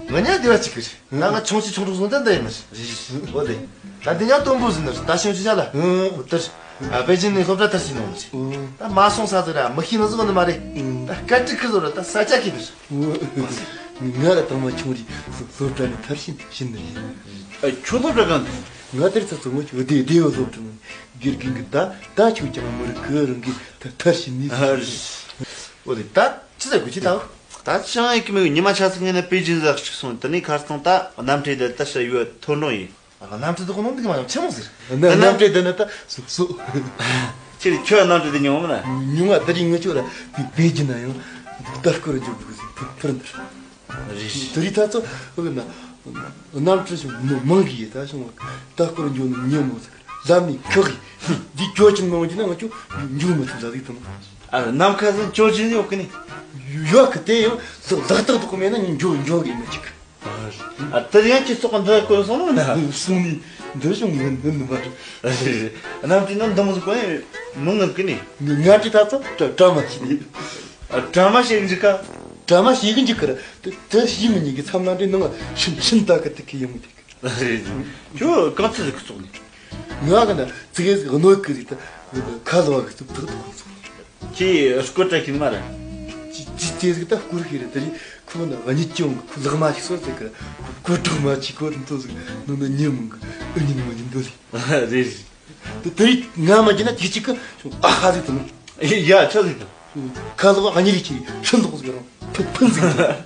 ང་ཉ་དེ་བ་ཅིག་གི་རེད། ང་ང་ཆུང་ཆི་ཆུང་རུ་སོང་ད་འདི་ཡིན་མ་རེད། འོ་དེ། ད་དེ་ཉ་དུམ་བུ་ཟིན་ནི་རེད། ད་ཤིང་ཆུ་ཆ་ལ། ཨོ་དེར། ཨ་པེ་ཅིན་ནས་སློབ་གྲྭ་དར་སི་ནོ་མ་རེད། ད་མ་སོང་ས་ཟིག་ར་མི་ཤེས་ནི་ཟིག་ནི་མ་རེད། ད་སྐད་ཅིག་ཁི་ཟོ་ར་ད་ས་ཆ་ཁི་ནི་རེད། ང་ར་དང་མ་ཆུང་རི་སློབ་གྲྭ་ནས་མཐར་ཕྱིན་ཕྱིན་ནི་རེད། ཨ་ཁྱོད་སློབ་གྲྭ་གང་དུ། ང་དེར་ཚ་ཚོ་ངོ་ཆུ་བདེ་བདེ་བ་སློབ་གྲྭ་ནང་དགེ་རྒན་གི་ད་ད་ཆུ་ཀྱང་མི་རིགས་གི་རང་གི་ད་མཐར་ཕྱིན་ནི། ཨ་རེད། འོ་དེ་ད་ཅི་ཟེར་དགོས་ཅི་ད། ད་ཅང་ཡིན་གི་མི་ཉི་མ་ཆ་ཚིག་ངེ་ན་པེ་ཅིན་ཟག་ཅིག་སོང་། དེ་ནས་ཁར་སང་ད་གནམ་གྲུ་དེ་ད་ཤ་ཡོད་ཐོན་འགྲོ་ཡིན། ཨ་གནམ་གྲུ་དེ་ཁོ་ནང་འདུག་མ་ཡོང་ཆེ་མོ་ཟེར། གནམ་གནམ་གྲུ་དེ་ན་ད་སུ་སུ། ཁྱེད་ཁྱོད་གནམ་གྲུ་དེ་མྱོང་མ་ན། མྱོང་ང་ད་རིང་ངི་ཆོ་ལ་པེ་ཅིན་ན་ཡང་ད་སྐོར་འཇུག་དགོས་ཟེར་ཕུར་འདིར། རེད། དེ་རིང་ད་ཚོ་འོ་ན་གནམ་གྲུ་ཞིག་མི་མང་གི་ཡེ་ད་བྱུང་བ་ད་སྐོར་འཇུག་ནི་ཉེ་མོ་ཟིག་ལམ་ནས་ཁག་གི་འདི་ཁྱོད་ཀྱིས་མང་གི་ན་ང་ཆོ་འཇུག་མི་ཐུབ་ཟ་ཟིག་དང་། ཨ་ནམ་མཁའ་ཟིན་ཁྱོད་ཀྱིས་ཡོད་གི་ནི། ཡོད་གི་དེ་ཡང་ལག་རྟགས་དག་མེད་ན་འཇུག་འཇུག་གི་མི་ཅིག་ཨ་དེ་ཡང་ཁྱེད་ཚོ་གི་འདི་སྐོར་སོང་ནོ་ན། སོང་ནི་འདི་བྱུང་ངན་འདི་ནི་མ་རེད། གནམ་གྲུ་ནང་འདི་མོ་ཟིག་གོ་ནི་མི་ངན་གི་ནི། ང་གྲི་ད་ཚོ་གྲ་མ་ཤེས་ནི། ཨ་གྲ་མ་ཤེས་གི་འཇུག་ག་གྲ་མ་ཤེས་གི་འཇུག་གི་ར། དེ་དེ་ཤེས་མི་ཉན་གི་མཚམས་ལ་འདྲེ་ནང་ཤིན་ཤིན་ད་གི་དེ་གི་ཡོང་གི། རེད། ཁྱོད་གང་ཚུལ་ཟིག་གི་ཚོགས་ནི། ང་གི་ན་ཙི་གེ་ཟིག་གནོད་གི་ཟིག་ད་ཁ་ལ་བ་གི་ཙུབ་ཙུབ་ཙུབ་ཙུབ། ཁྱེད་སྐོར་བྲལ་ཤེས་ནི་མ་རེད། ཅི་ཅི་ཅི་ཟིག་ད་སྐོར་ཤེས་རེད། དེ་རིང་ཁོ་ན་གཉིད་ཀྱང་ཁོ་ལག་མ་ཞིག་སོ་ཟེར་གི་ཁོ་སྒྲོག་མ་ཅིག་ཁོ་དེ་ཚོ་ཟིག་ནང་ན་ཉིན་མང་གི་ཨུ་ཉིན་མ་ཉིན་འདོད་ཟིག་རེད། དེ་དེ་རིང་ང་མ་བྱས་ན་ཅིག་ཅིག་གི་ཨ་ཧ་ཟིག་དང་། ཡ་ཆོག་ཟིག་དང་། ཁ་ལོག་གཉིས་རིགས་ཀྱི་ཤིན་ལོག་ཟིག་རང་ཕུ་ཕུན་ཟིག་དང་།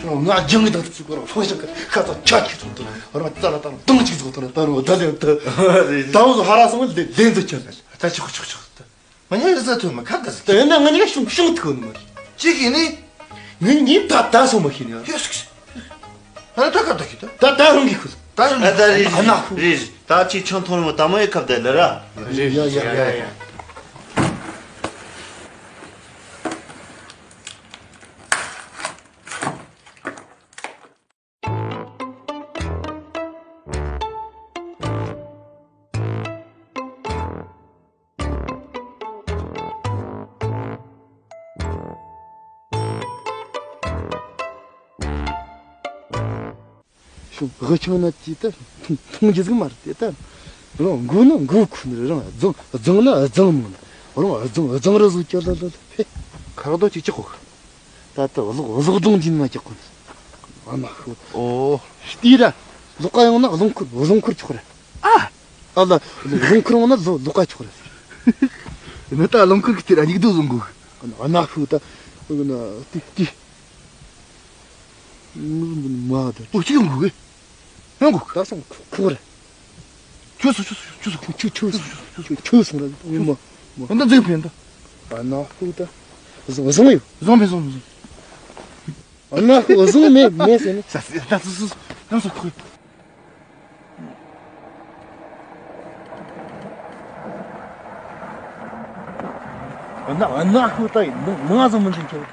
ང་ལྗང་གི་དང་ཚུགས་རང་ཕང་ཞིང་གི་ཁ་ཚ་ཆ་ཁྱི་ཚོ་དང་རང་ཙ་ལ་དང་དང་ཅིག་ཚོ་དང་ད་རུང་ད་ལེན་ད། ད་འུ་ཚོ་ཧ་ར་སོང་ལེ་ལེན་ཚོ་ཆ་ལ། ད་ཆོག་ཆོག་ཆོག་ད། ང་ཉལ་རི་ཟ་ཐུབ་མ་ཁ་ད་ཟིག་ད་ཡིན་ན་ང་ཉལ་ཤུང་ཤུང་ཐུབ་ནི་མ་རེད། ཅི་གི་ནི། ངས་ངས་ད་ད་སོང་མ་ཤེས་ནི་ཡ། ཡོད་སུག་ཤི། ཨ་ད་ཁ་ད་ཁི་ད། ད་ད་རུང་གི་ཁུ། ད་རུང་ཨ་ད་རེད་ཨ་ན་ཁུ། རེད་རེད། ད་ཅིག་ཆང་འཐུང་རུང་ད་མོ་ཡི་ཁབ་ད་ལ་ར། རེད་ཡ་ཡ་ཡ་ཡ། ཤོག་དབུ་ཆུང་ན་ཅི་ལྟར་མཐོང་རྒྱུ་ཟིག་མ་རེད་དེ་ལྟར། རང་མགོ་ན་མགོ་ཁུ་ནི་རང་རྫོང་རྫོང་ན་རྫོང་མོ་ནི་རང་རྫོང་རྫོང་རུ་ཟིག་ཀྱ་ལ་ལ་ལ་ཕེ། ཁ་རྡོ་ཅིག་ཅག་གོ། ད་ལྟ་གློག་གློག་སྡོང་འདི་མ་ཅག་གོ་ནི། ཨ་མ་ཤོ། ཨོ། ལྟོས་ར། ལོག་ག་ཡོང་ན་རླུང་འཁོར་རླུང་འཁོར་ཆོག་ར། ཨ། ཨ་ལ། རླུང་འཁོར་འོང་ན་ལོ་ལོག་ག་ཆོག་ར། ནི་ད་རླུང་འཁོར་གི་དེ་ར་སྙིགས་དུ་བཟུང་དགོས། ཨ་ན་ཤུ་ད། ཨ་ན་ཏི་ཏི། མ་ད། ཨོ་ཅི་ཡོང་དགོས། ཡོང་དགོས། ད་སོང་ཁོ་ར། ཁྱོད་སོ་ཁྱོད་སོ་ཁྱོད་སོ་ཁྱོད་ཁྱོད་སོ་ཁྱོད་སོང་ར། ཨོ་མ་མ། ད་འཛིན་ཕན་ད། ཨ་ན་ཤུ་ད། བཟང་བཟང་ཡོད། བཟང་ཕན་བཟང་བཟང་། ཨ་ན་ཁོ་བཟང་མེད་མེད་ཟེར་ནི། ས་ས་ས་ས་ས་ས་ཁོ། ཨ་ན་ཨ་ན་ཁོ་ད་ཡིན་ནང་ནང་བཟང་མི་འཛིན་ཁྱེད།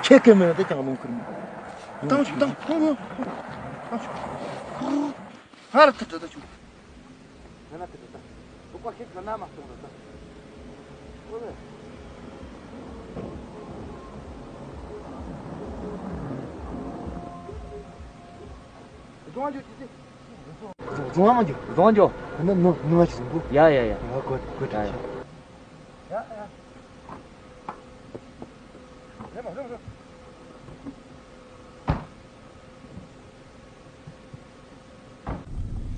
ཁྱེད་ཀྱི་མེད་ན་ད་ཀྱང་ལོང་ཁུར་མི། ཏང་ཆུ་ཏང་ཏང་ཏང་ཆུ། ཧར་ཐུ་ཏྲ་ད་ཆུ། ང་ན་ཏི་ཏི་ཏ། ལོག་པ་ཤེས་ག་ན་མ་གཏོང་ར་ཏ། ཨོ་ལེ། རྫོང་ཨ་འཇོག་ཅི་ཅི། རྫོང་ཨ་མ་འཇོག་རྫོང་ཨ་འཇོག་ཨ་ན་ནོ་ནོ་ཨ་ཅི་རྫོང་གོ། ཡ་ཡ་ཡ། ཡ་གོ་གོ་ཏྲ་ཡ་ཤི། ཡ་ཡ། རེ་མ་རེ་མ་རེ།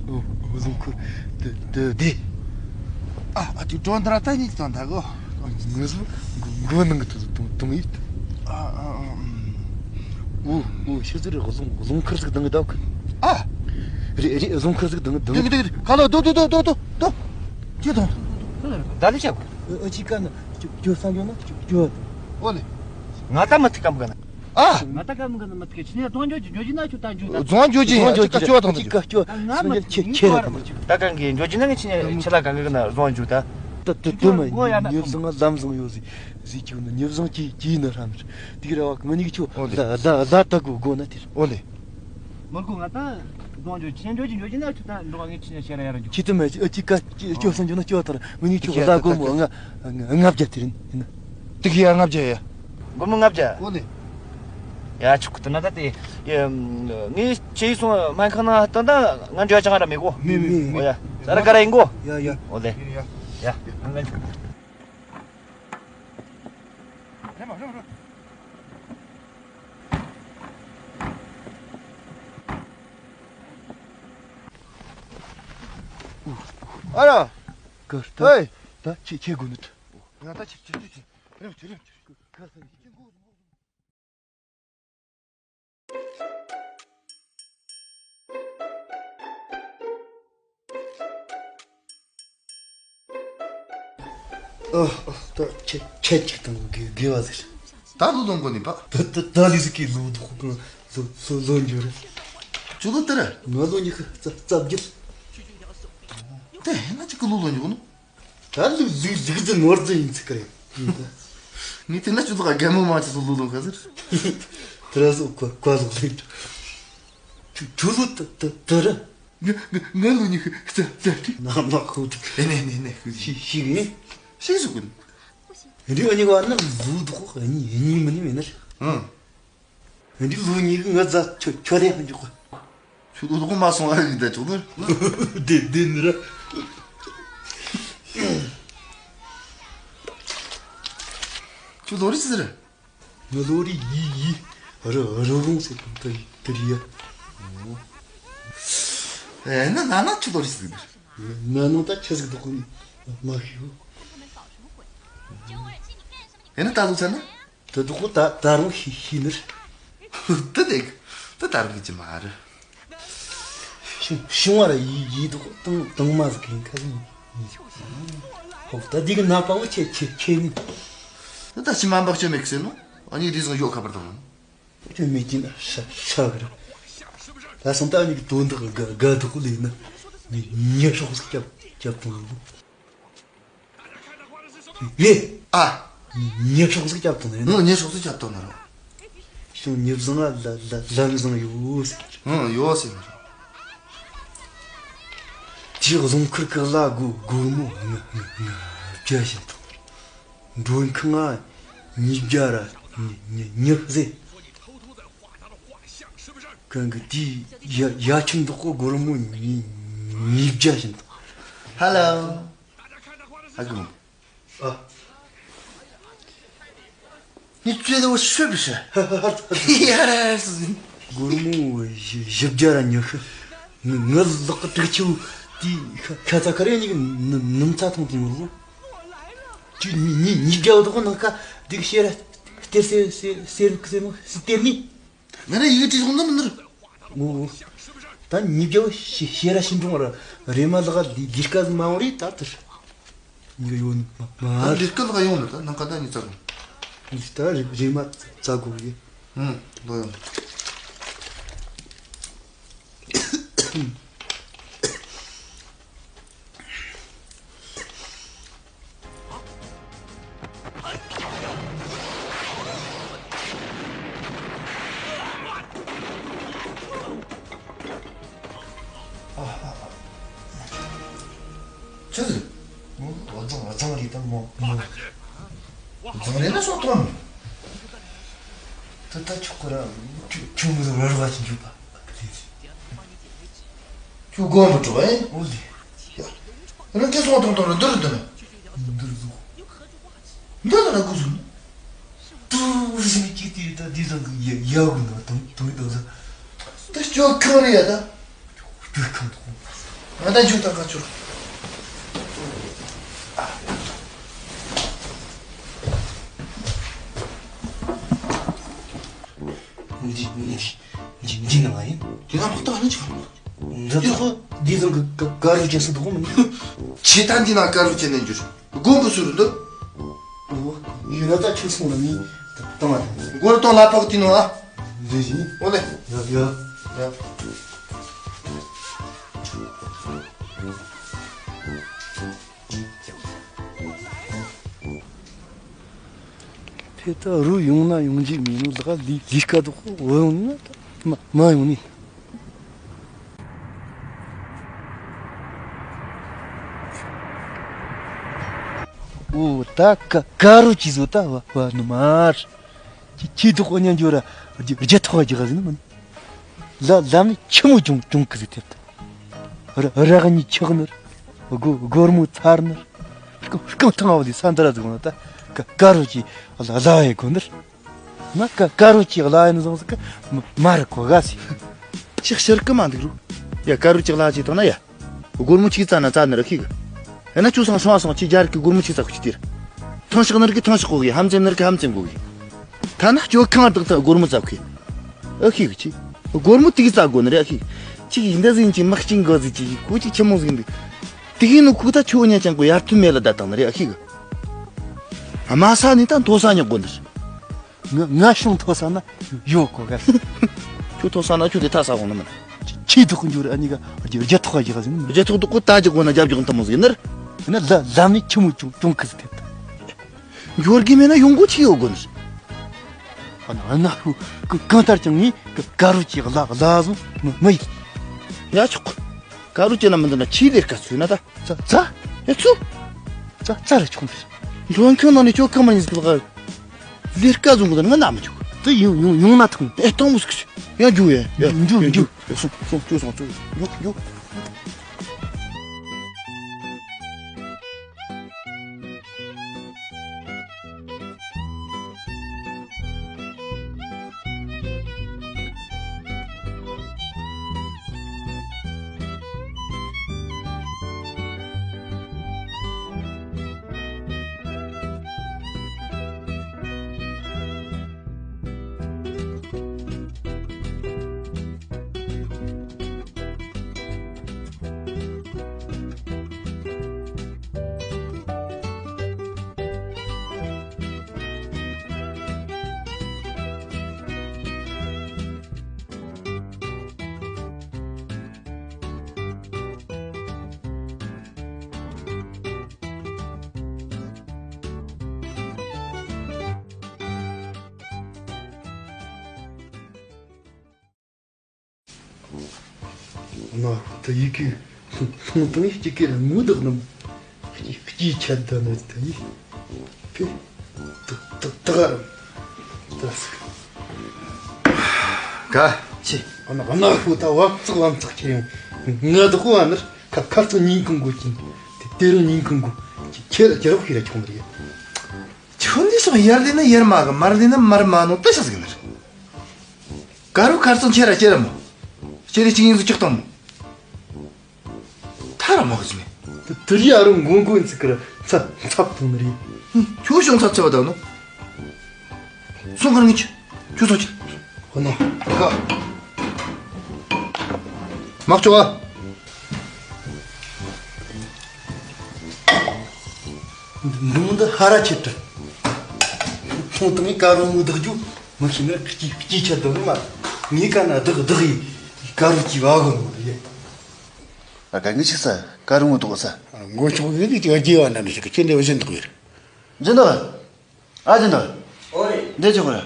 ཨོ། རྫོང་ཁུལ་དེ་དེ་དེ། ཨ་ཨ་ཅིག་གྲོང་རྡལ་ད་ཉིད་ཙང་ད་གོ། ངུ་ཟུ་མགོ་ནང་གི་དུ་དུང་དུང་ཡིད། ཨ་ཨ་ཨ། ཨོ་ཨོ་ཤི་ཟི་རེ་རྫོང་རྫོང་ཁུལ་ཟིག་དང་གི་ད་གི། ཨ། རེ་རེ་རྫོང་ཁུལ་ཟིག་དང་གི་དང་གི། དེ་གི་དེ་གི་ག་ལ་དོ་དོ་དོ་དོ་དོ་དོ། ཅི་དང་། ད་ལི་ཆ་གོ། ཨ་ཅིག་ག་ན་ཅོ་སང་ཡོད་ན་ཅོ། ཨོ་ལེ། ང་ད་མ་ཐིག་གམ་ག་ན། ཨ། ང་ད་ག་མི་ག་ན་མ་ཐིག་ཁྱི་ནས་རྫོང་འཇོག་རྫོང་འཇོག་ན་ཁྱོད་ད་འཇུག་ད། རྫོང་འཇོག་རྫོང་འཇོག་ཅི་ཀ་ཅོ་དང་ཅི་ཀ་ཅོ། ང་མ་ཁྱེད་ཁྱེད་ད་ད་གང་གི་འཇོག་ཅི་ན་ངས་ཁྱི་ནས་ཁྱི་ལ་གང་གི་ན་རྫོང་འཇུག་ད། ད་ད་ད་མ་ཉིབ་བཟང་ལམ་བཟང་ཡོད་ཟིག་ཟིག་ཁྱོད་ནི་ཉིབ་བཟང་ཅི་ཅི་ན་རམ་ཟིག་དེ་གི་ར་བ་ང་ནི་ཁྱོད་ལ་ལ་ལ་ད་གོ་གོ་ན་དེ་ར། ཨོ་ལེ། མོར་གོ་ང་ད་རྫོང་འཇོག་ཁྱི་འཇོག་ཅི་འཇོག་ཅི་ན་ཁྱོད་ད་འགྲོ་ངས་ཁྱི་ནས་ཤེས་ར་ཡ་ར་འཇུག་ཁྱི་ད་མ་ཅི་ཀ་ཅོ་སང་འཇོག་ན་ཅོ་ད་ར་ང་ནི་ཁྱོད་ལ་གོ་མོ་ང་ང་བརྒྱ་དེ་རིན་ཡིན་ན། ཏིག་ཡ་ལྔ་བརྒྱ་ཡ། སྒོར་མོ་ལྔ་བརྒྱ། འོ་ལེ། ཡ་ཆོག་གི། དེ་ན་ད་དེ། ཡ། ངས་ཁྱེར་སོང་། སྨན་ཁང་ནང་སྟོན་ད། ང་འབྲེལ་བ་ཅང་ར་མེད་གོ། མེད་མེད་མེད། འོ་ཡ། ད་ར་ག་ར་ཡིན་གོ། ཡ་ཡ། འོ་ལེ། ཡ། ཡ། ཡ། ང་འགྲོ། ཨ་ར། ཀར་ཏ། ཧེ། ད་ཁྱེད་ཁྱེད་དགོས་ནི། ང་ད་ཁྱེད་ཁྱེད་ཁྱེད་ཁྱེད། རེམ་ཁྱེད་རེམ་ཁྱེད། ཀར་ཏ། ཨ། ཨ། ད་ཁྱེད་ཁྱེད་ཅིག་དང་དགེ་དགེ་བ་ཟེར། ད་ལོ་ལོན་གོ་ནི་པ། ད་ད་ད་ལི་ཟིག་གི་ལོ་དུ་ཁོ་ལོ་ལོ་ལོ་འགྱུར། ཁྱོད་ལོ་དེ་ར། ང་ལོ་ཉི་ཤུ་རྩ་རྩ་བརྒྱད། དེ་ཧེ་ན་ཅིག་གི་ལོ་ལོན་གོ་ནོ། ད་ལུག་ལུག་ལུག་རྫི་ནོར་རྫི་ཡིན་ཚིག་གི་རེད། ངས་དེ་ན་ཁྱོད་ལོ་རྒན་མོ་མང་ཆེ་ཚོ་ལོ་ལོན་ག་ཟེར། དེ་ར་སོ་ཀ་ཀ་ལོག་ལེན། ཁྱོད་ཁྱོད་ལོ་ད་ད་ད་ར། ང་ང་ང་ལོ་ཉི་ཤུ་རྩ་རྩ་དྲུག། ན་མ་ཁོ་ཐུག་ཨེ་ནས་ནས་ནས་ཤི་ཤི་གི། ཤི་ཟུག་གི། རི་ཨ་ཉི་ག་ན་ལུ་དུ་ཁོ་ཨ་ཉི་ཨ་ཉི་མི་ནི་མེད་ན། ཨང་། འདི་ལོ་གཉིས་ཀྱི་ང་རྫ་ཆོ་ཆོ་རེ་ཧ་འཇུག་གོ། ཁྱོད་ལོ་ལོག་མ་སོང་ཨ་རིག་ད་ཆོག་ནི། དེ་དེ་ནི་ར། ཁྱོད་ལོ་རེ་ཟེར། ང་ལོ་རེ་ཡི་ཡི་ར་ར་རུང་ཟེར་གོ་ད་ཡི་དེ་རི་ཡ། ཨེ་ན་ན་ན་ཁྱོད་ལོ་རེ་ཟེར། ན་ན་ད་ཆི་ཟིག་འདུག་གོ་ནི་མ་ཤེས་གོ། ཨེ་ན་ད་ལོ་ཚ་ན། དེ་དུ་ཁོ་ད་ད་རུང་ཤི་ཤི་ནི་རེད། དེ་ལེགས། དེ་ད་རུང་གི་ཅི་མ་རེད། ཤུང་ཤུང་བ་ར་ཡི་ཡི་དུ་ཁོ་དང་དང་མ་ཟིག་ཡིན་ཁ་ཟིག་ཡིན། ཧོ་ད་འདི་གི་ནག་པ་བོ་ཆེ་ཆེ་ཆེ་ནི། དེ་ད་ཕྱི་མ་འབག་ཆོད་མེད་གི་ཟེར་ནོ། ཨ་ནི་རི་ཟིག་ཡོད་ཁ་པར་དང་། ཆོད་མེད་ཀྱིན་ཤ་ཤ་གི་རེད། ད་སང་ད་ཨ་ནི་གི་དོན་དག་ག་ག་དུ་ཁོ་ལས་ན་ཉེ་ཉེ་ཤོག་ཟིག་རྒྱབ་རྒྱབ་དང་ལོ། ཡེ། ཨ། ཉེ་ཤོག་ཟིག་རྒྱབ་དང་ནི། ངོ་ཉེ་ཤོག་ཟིག་རྒྱབ་དང་ནི་རོ། ཤོང་ཉེ་བཟང་ལ་ལ་ལམ་བཟང་ཡོད་ཟེར། ཨང་ཡོད་ཟེར་ནི་རོ། ཅི་རྫོང་ཁུལ་གི་ལ་སྒོ་སྒོར་མོ་ལྔ་ལྔ་ལྔ་བརྒྱ་བཞིན་དང་། མགྲོན་ཁང་ང་ཉིས་བརྒྱ་ར་ཉི་ཉི་ཉི་ཟེར། གང་གི་དེའི་ཡ་ཡ་ཁྱིམ་དུ་ཁོ་སྒོར་མོ་ཉིས་ཉིས་བརྒྱ་བཞིན་དང་། ཧ་ལོ། ཧ་གི་མོ། ཨ། 你觉得我是不是？ ཡ་ར་སི། སྒོར་མོ་བཞི་བཞི་བརྒྱ་ར་ཉི་ཤུ། ང་ང་ལག་གི་དྲུག་ཅུ་དེ་ཤ་ཤ་ཚ་ཁ་རེ་གཉིས་ཀྱི་ནུ་ནུ་ཚ་ཐོང་དུ་ངུ་ལོ། ཁྱོད་ཉི་ཉི་ཉིས་བརྒྱ་བ་དག་ནང་ཁ་དེ་གི་ཤེས་ར་སྟེར་སེ་སེ་སེ་སེ་མོ་སེ་སྟེར་ནི། ང་ར་ཡི་གེ་བྲིས་སོང་ན་མི་ནུར། ངོ་། ད་ཉིས་བརྒྱ་བ་ཤེས་ཤེས་ར་ཤིན་གྲོང་ར་རེ་མ་ལག་ལི་ལི་སྐལ་མ་འོང་རེད་ད་དེར། ཉི་ག་ཡོད་མ་མ། ད་ལི་སྐལ་ལ་ཡོང་ནི་ད་ནང་ཁ་ད་ཉི་ཚ་གོ། ད་རེ་རེ་མ་ཚ་གོ་གི། ཨང་ལོ་ཡོང་། ཆི་ཟིག་ཨོ་ཙང་ཨོ་ཙང་རེད་ད་མོ་མོ། ཨོ་ཙང་རེད་ན་སོ་ཏོན། ད་ད་ཆོག་གི་ར། ཁྱོད་ཁྱོད་མི་ཟིག་ར་ར་བ་ཅིག་འཇུག་པ། ཁྱོད་དགོངས་པ་འགྲོ་ཨེ། འོ་ལེ། ཡ། རང་སྐད་སོང་ཐོང་ཐོང་ར་འདི་རུ་འདི་ནི། འདི་རུ་འདུག་འདི་ལ་ར་དགོས་སོང་། ཏུ་རུ་ཞིག་ཅིག་དེ་ད་འདི་ཚང་གི་ཡ་ཡ་གུ་ན་དུང་དུང་དུ་ཟ། ད་སྐྱོ་ཁང་རེད་ཡ་ད། སྐྱོ་ཁང་དུ། ང་ད་འཇུག་ད་ག་ཆོག་འདི་འདི་འདི་འདི་ནང་ཡིན། དེ་ན་ཕོག་ཐག་ནི་ཆོག་འདི་ཁོ་འདི་ཚང་གི་ཀ་ཀ་རུ་ཅན་སུ་དུ་ཁོ་མིན། ཆེ་ཐང་འདི་ན་ཀ་རུ་ཅན་ནས་འཇུར། དགོན་པ་ཟུར་འདུག་ཨོ། ཡིན་ན་ད་ཁྱོད་སོང་ན་ནི་ད་ང་ད། མགོ་རུ་གཏོང་ལ་ཕོག་དེ་ནོ་ཨ། འདི་བཞིན། ཨོ་ལེ། ཡ་ཡ། ཡ། དེ་ད་རུ་ཡོང་ན་ཡོང་རྒྱུ་མིན་ནོ་ད་ག་ལི་ལི་ཀ་དོ་ཁོ་འོ་ཡོང་ན་ད་མ་མ་ཡོང་ནི། འོ་ད་ཀ་ཀ་རོ་ཅི་བཟོ་ད་བ་བ་ནུ་མར། ཁྱི་ཁྱི་དུ་ཁོ་ཉན་འཇོ་ར་རྒྱ་རྒྱ་ཐོག་རྒྱ་ག་ཟིན་མིན། ལ་ལམ་ནི་ཆི་མོ་ཅུང་ཅུང་ཀི་ཟི་ཐེབས་ད། ར་ར་ག་ཉི་ཆག་ནར། སྒོ་སྒོར་མོ་ཚར་ནར། རྐང་རྐང་ཐང་བ་ལི་ས་འདི་ར་ཟིག་ན་ད་ཀ་ཀ་རོ་ཅི་ལ་ལ་ཡེ་གོ་ནར། ང་ཀ་ཀ་རོ་ཅི་ལ་ཡེ་ནུ་ཟང་ཟིག་གི་མ་མ་ར་གོ་ག་སི། ཅི་ཤར་གི་མ་འདུག་རུ། ཡ་ཀ་རོ་ཅི་ལ་ཅི་ཐང་ན་ཡ། སྒོར་མོ་ཅིག་བཙལ་ན་བཙལ་ནི་ར་ཤེས་གི། ཡང་ན་ཁྱོད་སང་སོང་བ་སོང་ཅིག་རྒྱ་རིགས་ཀྱི་སྒོར་མོ་ཅིག་བཙལ་ཁུ་ཅི་དེར། ཐང་ཤག་ནི་རིགས་ཀྱི་ཐང་ཤག་གོ་གི། ཧམ་ཙེམ་ནི་རིགས་ཀྱི་ཧམ་ཙེམ་གོ་གི། ཐ་ན་སྐྱོ་ཁང་བདག་ཐ་སྒོར་མོ་བཙལ་གི། ཨ་ཤེས་གི་ཅི། སྒོར་མོ་དེ་གི་བཙལ་དགོ་ནི་རེད་ཨ་ཤེས་གི། ཅིག་ཡིན་ད་ཟིན་ཅིག་མག་ཅིག་འགོ་ཟིག་ཅིག་ཁུ་ཅིག་ཆི་མོ་ཟིག་འདུག་དེ་གི་ནུ་ཁུ་ད་ཁྱོད་ཉ་ཅང་གོ་ཡར་ཐུན་མེད་ལ་ད་བཏང་ནི་རེད་ཨ་ཤེས་གི། དམའ་ས་ནི་ད་མཐོ་ས་ཉོག་དགོ་ནི་རེད། ང་ང་ཤོང་མཐོ་ས་ན་ཡོད་གོ་ག་ཁྱོད་མཐོ་ས་ན་ཁྱོད་དེ་ཐ་ས་གོང་ན་མིན། ཆེ་དུ་ཁུ་འཇུ་ར་ཨ་ནི་ག་རྒྱ་རྒྱ་ཐོག་ག་རྒྱ་ག་ཟིན་མིན། རྒྱ་ཐོག་དུ་ཁོ་ད་རྒྱ་གོ་ན་རྒྱ་རྒྱ་ཐ་མོ་ཟིན་ནར། ན་ལ་ལ་ནི་ཆི་མོ་ཅུང་ཅུང་ཁི་ཟི་ཐེབས་ད། འབྱོར་གི་མེད་ན་ཡོང་སྒོ་ཆི་ཡོད་དགོ་ནི། ཨ་ན་ཨ་ན་ཧུ་གང་ལྟར་ཀྱང་ངས་ག་ཀ་རུ་ཅི་གླ་གླ་བཟུང་མི་མི་ཡིན། ཡ་ཆོག་ཀ་རུ་ཅི་ན་མི་འདི་ན་ཆི་ལེར་ཀ་ཚུད་ན་ད། ཙ་ཙ། ཨེ་ཚུ། ཙ་ཙ་ར་ཆོག་འདིར། མགྲོན་ཁང་ནང་ནས་ཁྱོད་ཁ་མ་ཉིན་ཟིག་ལ་ལེར་ཀ་བཟུང་གི་ད་ང་ན་མི་ཆོག་དེ་ཡོང་ཡོང་ཡོང་ན་ཐང་། ཨེ་ཐང་མོ་ཟིག་ཡ་འཇུ་ཡ་ཡ་འཇུ་འཇུ། སོང་སོང་ཁྱོད་སོང་ཁྱོད་འཇུ་འཇུ། ང་ད་ཡི་གེ་ལྷུང་དང་ཡི་གེ་ལ་ངོ་བདག་ནམ། སྐྱིད་སྐྱིད་ཆད་ད་ནི་ད་ཡི་ཕེ་ད་ད་ད་ག་རམ་ད་སི་ག་ཆེ། ཨ་ན་ཨ་ན་ཧུ་ད་བབ་ཙག་བམ་ཙག་ཁྱེར་ཡོང་། ང་ད་ཧུ་ཨ་ནར་ཁ་ཁ་ཚོ་ཉིན་གང་གོ་ཅིན་དེ་དེ་རུ་ཉིན་གང་གོ་ཁྱེར་ཁྱེར་ཁྱེར་ཡོང་རེད། ཁྱོད་འདི་སོགས་ཡར་ལེ་ན་ཡར་མ་གི་མར་ལེ་ན་མར་མ་ནོ་ད་ཤ་ཟིག་ནར། ཀ་རུ་ཁར་སང་ཁྱེར་ར་ཁྱེར་ར་མོ། ཁྱེར་རེ་གཅིག་ཡིན་ཟིག་ཅོག་དང་མོ། ཐ་ར་མོ་གི་ཟིག་ནི། དུ་རི་ཨ་རུ་མགོ་མགོ་ཡིན་ཟིག་གི་ར་ཚབ་ཚབ་དང་ནི་རེད། ཁྱོད་ཤོང་ཚབ་ཚབ་བ་དང་ནོ། སོང་གར་ངི་ཆུ། ཁྱོད་སོང་ཆུ། ཧོ་ནོ། ཁ། མག་ཅོག་ཨ། འདུང་འདི་ཧ་ར་ཆེ་དྲི། ཐོང་ཐང་ངི་ཀ་རུ་མོ་བདག་རྒྱུ། མི་ཤེས་ན་སྐྱིད་སྐྱིད་ཆད་དོ་ནི་མ། ངའི་ཀ་ན་བདག་བདག་ཡིན། ཀ་རུ་སྐྱིད་བ་གོ་ནོ་རེད། ཨ་ཀ་ངི་ཆི་ས་ཀ་རུ་མོ་དོག་ས། མགོ་ཆུང་གི་གི་ཅིག་རྒྱས་བ་ནམ་ཞིག་ཁྱེད་འདི་བཞིན་དོག་ཡོད། འཛིན་དོག་ཨ་འཛིན་དོག་ཨོ་རེད། འདི་ཅི་གོ་ར།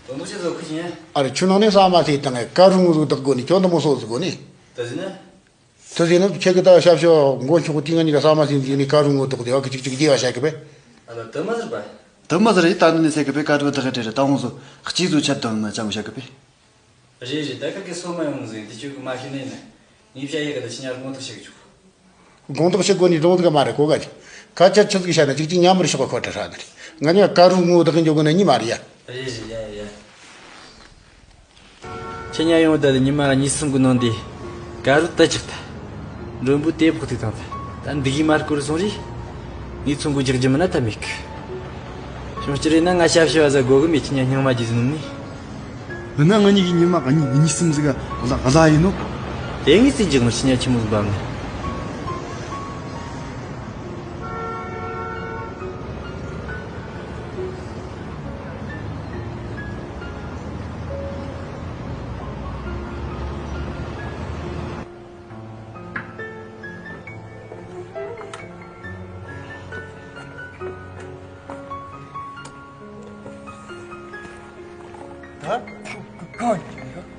དོན་དུ་ཆེ་བཟོ་ཁུ་ཆེན། ཨ་རེ་ཆུ་ནང་ནས་ས་མ་ཟོས་དང་ཀ་རུ་མོ་ཟོ་དག་གོ་ནི་ཁྱོད་འདི་མོ་སོ་ཟོ་གོ་ནི། དེ་ཟིན་ན། དེ་ཟིན་ན་ཁྱེད་ཀྱི་ད་ཞབས་ཞུ་མགོ་ཆུང་གི་ང་གཉིས་ཀ་ས་མ་ཟིན་ཟིན་ནི་ཀ་རུ་མོ་དོག་དེ་བ་གི་ཅིག་ཅིག་རྒྱས་བ་བྱ་གི་པས། ཨ་ལ་དེ་མ་ཟེར་པ། དེ་མ་ཟེར་ཡི་ད་ནི་ནི་ཟེར་གི་པས། ཀ་རུ་དག་གི་དྲེ་རེ་ད་འོང་ཟོ་གཅིག་ཟོ་ཆད་དང་ན་ཅང་བྱ་གི་པས། རེད་རེད། ད་ཁ་གི་སོ་མ་ཡོང་ཟིན་དེ་ཁྱོད་ཀྱི་མ་ཤེས་ནས་ནི་ངའི་བྱ་ཡི་གི་ད་ཕྱི་ཉར་ངོ་ཐག་ཤེས་གི་ཆུག་དགོངས་དག་ཞུ་དགོས་ནི་རྫོང་ཟིག་མ་རེད་གོ་ག་ཅིག་ཁ་ཆད་ཆི་ཟིག་བཤད་ན་ཅིག་ཅིག་ཉམས་རི་ཤོག་ག་ཁོ་ཏྲ་ཧྲ་ནི་རེད། ང་ཉ་ཀ་རུ་ངོ་བདག་འཇོག་གི་ན་ཉི་མ་རེད་ཡ། རེད་རེད་ཡ་ཡ། ཁྱེད་ཉ་ཡོང་ད་ལི་ཉི་མ་གཉིས་གསུམ་གི་ནང་དེ་ཀ་རུ་ད་ཅིག་ད་མགྲོན་པོ་དེ་ཕོག་ཐུག་དང་ད་ད་འདི་གི་མར་སྐོར་སོང་རེད། ངས་ཚོང་གི་རྒྱག་རྒྱུ་མིན་ན་ད་མེད་གི། བྱུང་སྤྱིར་ཡིན་ན་ང་ཞབས་ཞུ་བ་ཟ་དགོ་གི་མེད། ཁྱེད་ཉ་སྙིང་མ་རྗེས་ཟིན་ནི། འདི་ན་ང་གཉིས་ཀྱི་ཉི་མ་གཉིས་གཉིས་གསུམ་ཟིག་ག་གླ་གླ་ཡིན་ནོ། དེ་ངས་རྩིས་འཇོག་ནོ་ཕྱི་ཉ་ཆི་མོ་ཟིག་འབབ་ནི། ད་ཁོ་གང་ཡིན་ཡ།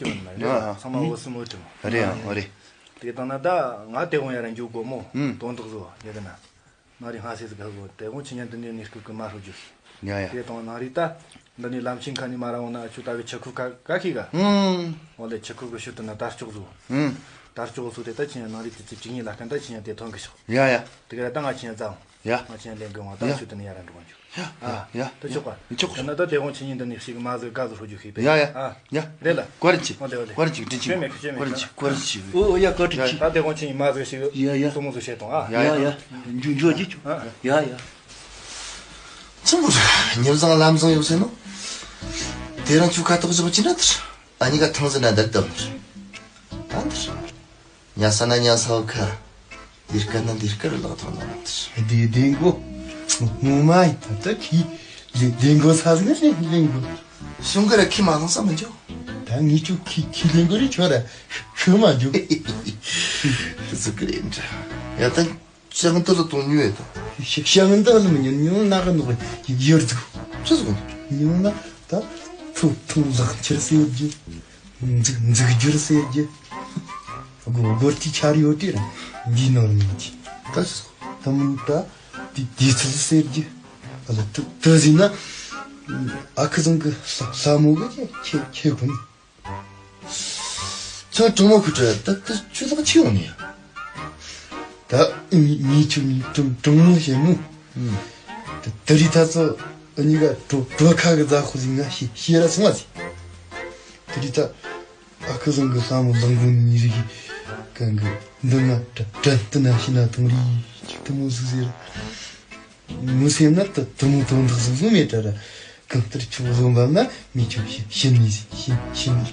སྐྱོ་བ་ནི་མ་རེད། ཨ་ཨ། ཚང་མ་ཨུམ། འོ་སི་མོ་དེ་མོ། རེད་ཨ། འོ་རེད། དེ་དང་ན་ད་ང་དེ་དགོང་ཡར་ར་འཇུག་དགོས་མོ། ཨུམ། དོན་དག་བཟོ་བ་ཡ་གི་ན། ནང་རི་སྔ་སེ་ཟིག་ག་གོ་དེ་དགོང་ཁྱེད་ཉན་དུ་ནས་ནི་སྐུ་གི་མ་ཧྲོ་རྒྱུ་ཤི། ཡ་ཡ། དེ་དང་ནང་རི་ད། འདི་ནི་ལམ་ཆེན་ཁ་ནས་མ་ར་འོང་ན་ཨ་ཆུ་ལྟ་བུའི་ཆུ་ཁུག་ཁ་ག་ཤི་ག། ཨུམ། འོ་ལེ་ཆུ་ཁུག་གི་ཤུལ་དུ་ན་དར་ལྕོག་བཟོ། ཨུམ། དར་ལྕོག་བཟོ་དེ་ད་ཁྱེད་ཉན་ནང་རི་དེ་ཚེ་བཅུ་གཉིས་ལ་ཀན་ད་ཁྱེད་ཉན་དེ་ཐོན་གི་ཤོག། ཡ་ཡ། དེ་ག་ར་ད་ང་ཁྱེད་ཉན་ཛའོ། ཡ། ང་ཁྱེད་ཉན་ལེན་གི་འོང་ད། ཡ། ཆུ་དུ་ནི་ཡ་ར་འགྲོ་གི་འཇུག། ཡ། ཨ། ཡ། ད་ཆོག་པ། ཆོག་ཆོག། ད་ན་ད་དེ་དགོང་ཁྱེད་ཉན་དུ་ནི་ཤི་གི་མ་ཟིག་ག་ཟིག་ཧྲོ་རྒྱུ་ཤི་པས། ཡ་ཡ། ཨ། ཡ། རེད་ལ། བཀའ་དྲིན་ཆེ། འོ་ལེ་འོ་ལེ། བཀའ་དྲིན་ཆེ། བཀའ་དྲིན་ཆེ། བཀའ་དྲིན་ཆེ། བཀའ་དྲིན་ཆེ། འོ་འོ་ཡ། བཀའ་དྲིན་ཆེ། ད་དེ་དགོང་ཁྱེད་ཉན་མ་ཟིག་ཤི་གི། ཡ་ཡ། སོ་མོ་ཟིག་བཤད་དང་ཨ། ཡ་ཡ། འཇུ་འཇུ་རྒྱུ་ཆུ། ཨ། ཡ་ཡ། ཆི་མོ་རེད། མྱི་བཟང་ལམ་བཟང་ཡོད་ཟེར་ནོ། དེ་རིང་ཁྱོའི་ཁ་ཐོག་བཞག་ཅི་འདྲ་དེར། ཨ་ནི་ག་ཐང་ཟེར་ན་འདར་བཏང་ནི་རེད། ད་འདིར། ཉལ་ས་ན་ཉལ་ས་བོ་ཁ། ལས་ཀ་ན་ལས་ཀ་རུ་ལག་ཐོག་ན་ནི་དེར། བདེ་བདེ་མགོ། ངོ་མ་ཡིན་ད་ད་ཁྱི། བདེ་བདེ་མགོ་ས་ཟིག་ནི་བདེ་མགོ། གཞུང་གི་ར་ཁྱི་མ་ལངས་ས་མི་འཇོག་ད་ངས་ཁྱོད་ཁྱི་ཁྱི་ལེན་དགོས་རེད། ཁྱོད་ར་ཤི་མ་འཇོག་ཟིག་གི་རེད་འདྲ། ཡ་ད། ཞང་འདི་ལ་གཏོང་ཉོས་ཡོད་དོ། ཞང་འདི་ལ་མི་ཉན། ཉོ་ན་གི་ནོ་གི་ཡོད་འདུག་ཆི་ཟིག་གོ། ཉོ་ན་ད་ཐུག་ཐུག་ལག་འཁྱེར་ཟེར་རྒྱུ། འཛུགས་འཛུགས་རྒྱུར་ཟེར་རྒྱུ། སྒོ་སྒོར་གྱི་ཆར་ཡོད་དེ་ར། འདི་ནོར་མིན་གྱི། ད་ཆི་ཟིག་གོ། ད་མིན་ད་དེ་དེ་ཚུལ་ཟེར་རྒྱུ། ཨ་ལ་དུ་དུ་ཟིན་ན། ཨ་ཁུ་ཟིང་གི་ལྷ་ལྷ་མོ་གི་ཁྱེད་ཁྱེད་ཁྱེད་གོ་ནི། ཁྱོད་དྲང་མོ་ཁུ་ཁྲོ་ད་ད་ཁྱོད་ལག་ཆི་ཡོང་ནི་ཡ། ད་ངས་ངས་ཁྱོད་ནི་དྲང་དྲང་མོ་བཤད་མོ། ཨུམ། ད་ད་རི་ཐ་ཚོ་ཨ་ནི་ག་གྲོ་གྲོ་ཁ་གི་རྫ་ཁོ་ཟིག་ང་ཤེས་ཤེས་ར་སོང་བ་ཟིག་ད་རི་ཐ་ཨ་ཁུ་ཟིང་གི་ལྷ་མོ་ལག་མགོ་ནི་རི་གི་གང་གི་འདི་ང་དྲ་དྲན་ཏི་ན་ཤི་ན་ཐོང་རི་ཅིག་ཏུ་མོ་ཟིག་ཟེར། མོ་སེམས་ན་ད་དུ་མོ་དོན་དག་ཟུག་ཟུག་མེད་དྲ་ར། གང་ལྟར་ཁྱོད་བཟོ་འབབ་ན་མི་ཁྱོད་ཤི་ཤི་ནི་ཤི་ཤི་ནི།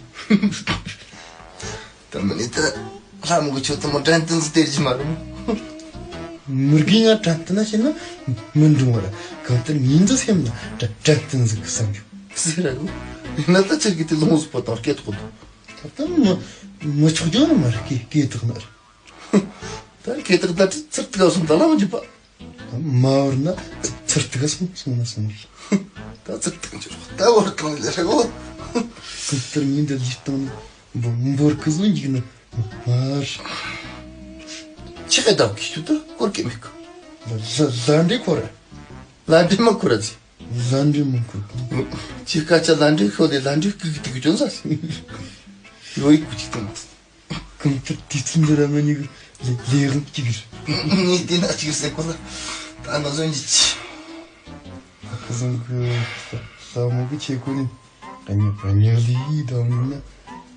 ད་མི་ནི་ད་ལྷ་མོ་གི་ཁྱོད་དུ་མོ་དྲན་ཏན་ཟིག་སྟེར་གྱི་མ་རུང་། མི་རྒན་ང་དྲན་ཏན་ན་ཤི་ན་མི་འགྲོ་བར་གང་ལྟར་ངའི་འདི་སེམས་ན་དྲ་དྲན་ཏན་ཟིག་གི་བསམ་རྒྱུ་ཟེར་ར་གོ། ཡིན་ན་ད་ཁྱེད་ཀྱི་དེ་ལོངས་སུ་པོ་དང་སྐད་ཐོག་ཏུ། ད་ལྟ་མི་མི་ཆོག་རྒྱུ་ནི་མ་རེད། སྐད་སྐད་ཐོག་ན་ར། ད་སྐད་ཐོག་ད་ཚིར་ཐུག་སོང་ད་ལ་མི་འཇིབ་པ། མ་བར་ན་ཚིར་ཐུག་སོང་སོང་ན་སོང་རེད། ད་ཚིར་ཐུག་འཇོག་ད་བར་གང་ལས་རེད་གོ། གང་ལྟར་ཉིན་འདི་ལུས་སྟེང་ནས་འབོ་འབོར་གི་བཟོ་འཇིག་ན་མར། ཆི་གེ་བདག་གིས་ཤུ་ད་སྐོར་གེ་མི་ཁུ། ལ་ལ་ལ་འདྲེ་ཁོ་ར། ལ་འདྲེ་མ་ཁུ་ར་ཟི། ལ་འདྲེ་མ་ཁུ་ར། ཆི་ཁ་ཆ་ལ་འདྲེ་ཁོ་ལས་ལ་འདྲེ་ཀི་ཀི་ཏི་ཀི་ཅོན་ས་སི། ཡོ་ཡི་ཀུ་ཅིག་ཏུ་མ་སི། གང་ལྟར་དུས་ཚོད་འདི་ར་ང་གཉིས་ཀྱི་ལས་ལས་དབང་གཅིག་རེད། ངས་བལྟས་ན་གཅིག་ཟེར་གོ་ལ། ད་ང་བཟོ་འཇིག་ཆི། ཁ་སང་གི་ས་ས་མོ་གི་ཆེ་ཁོ་ནི་གཉིས་གཉིས་ལི་ཡི་དང་ནི་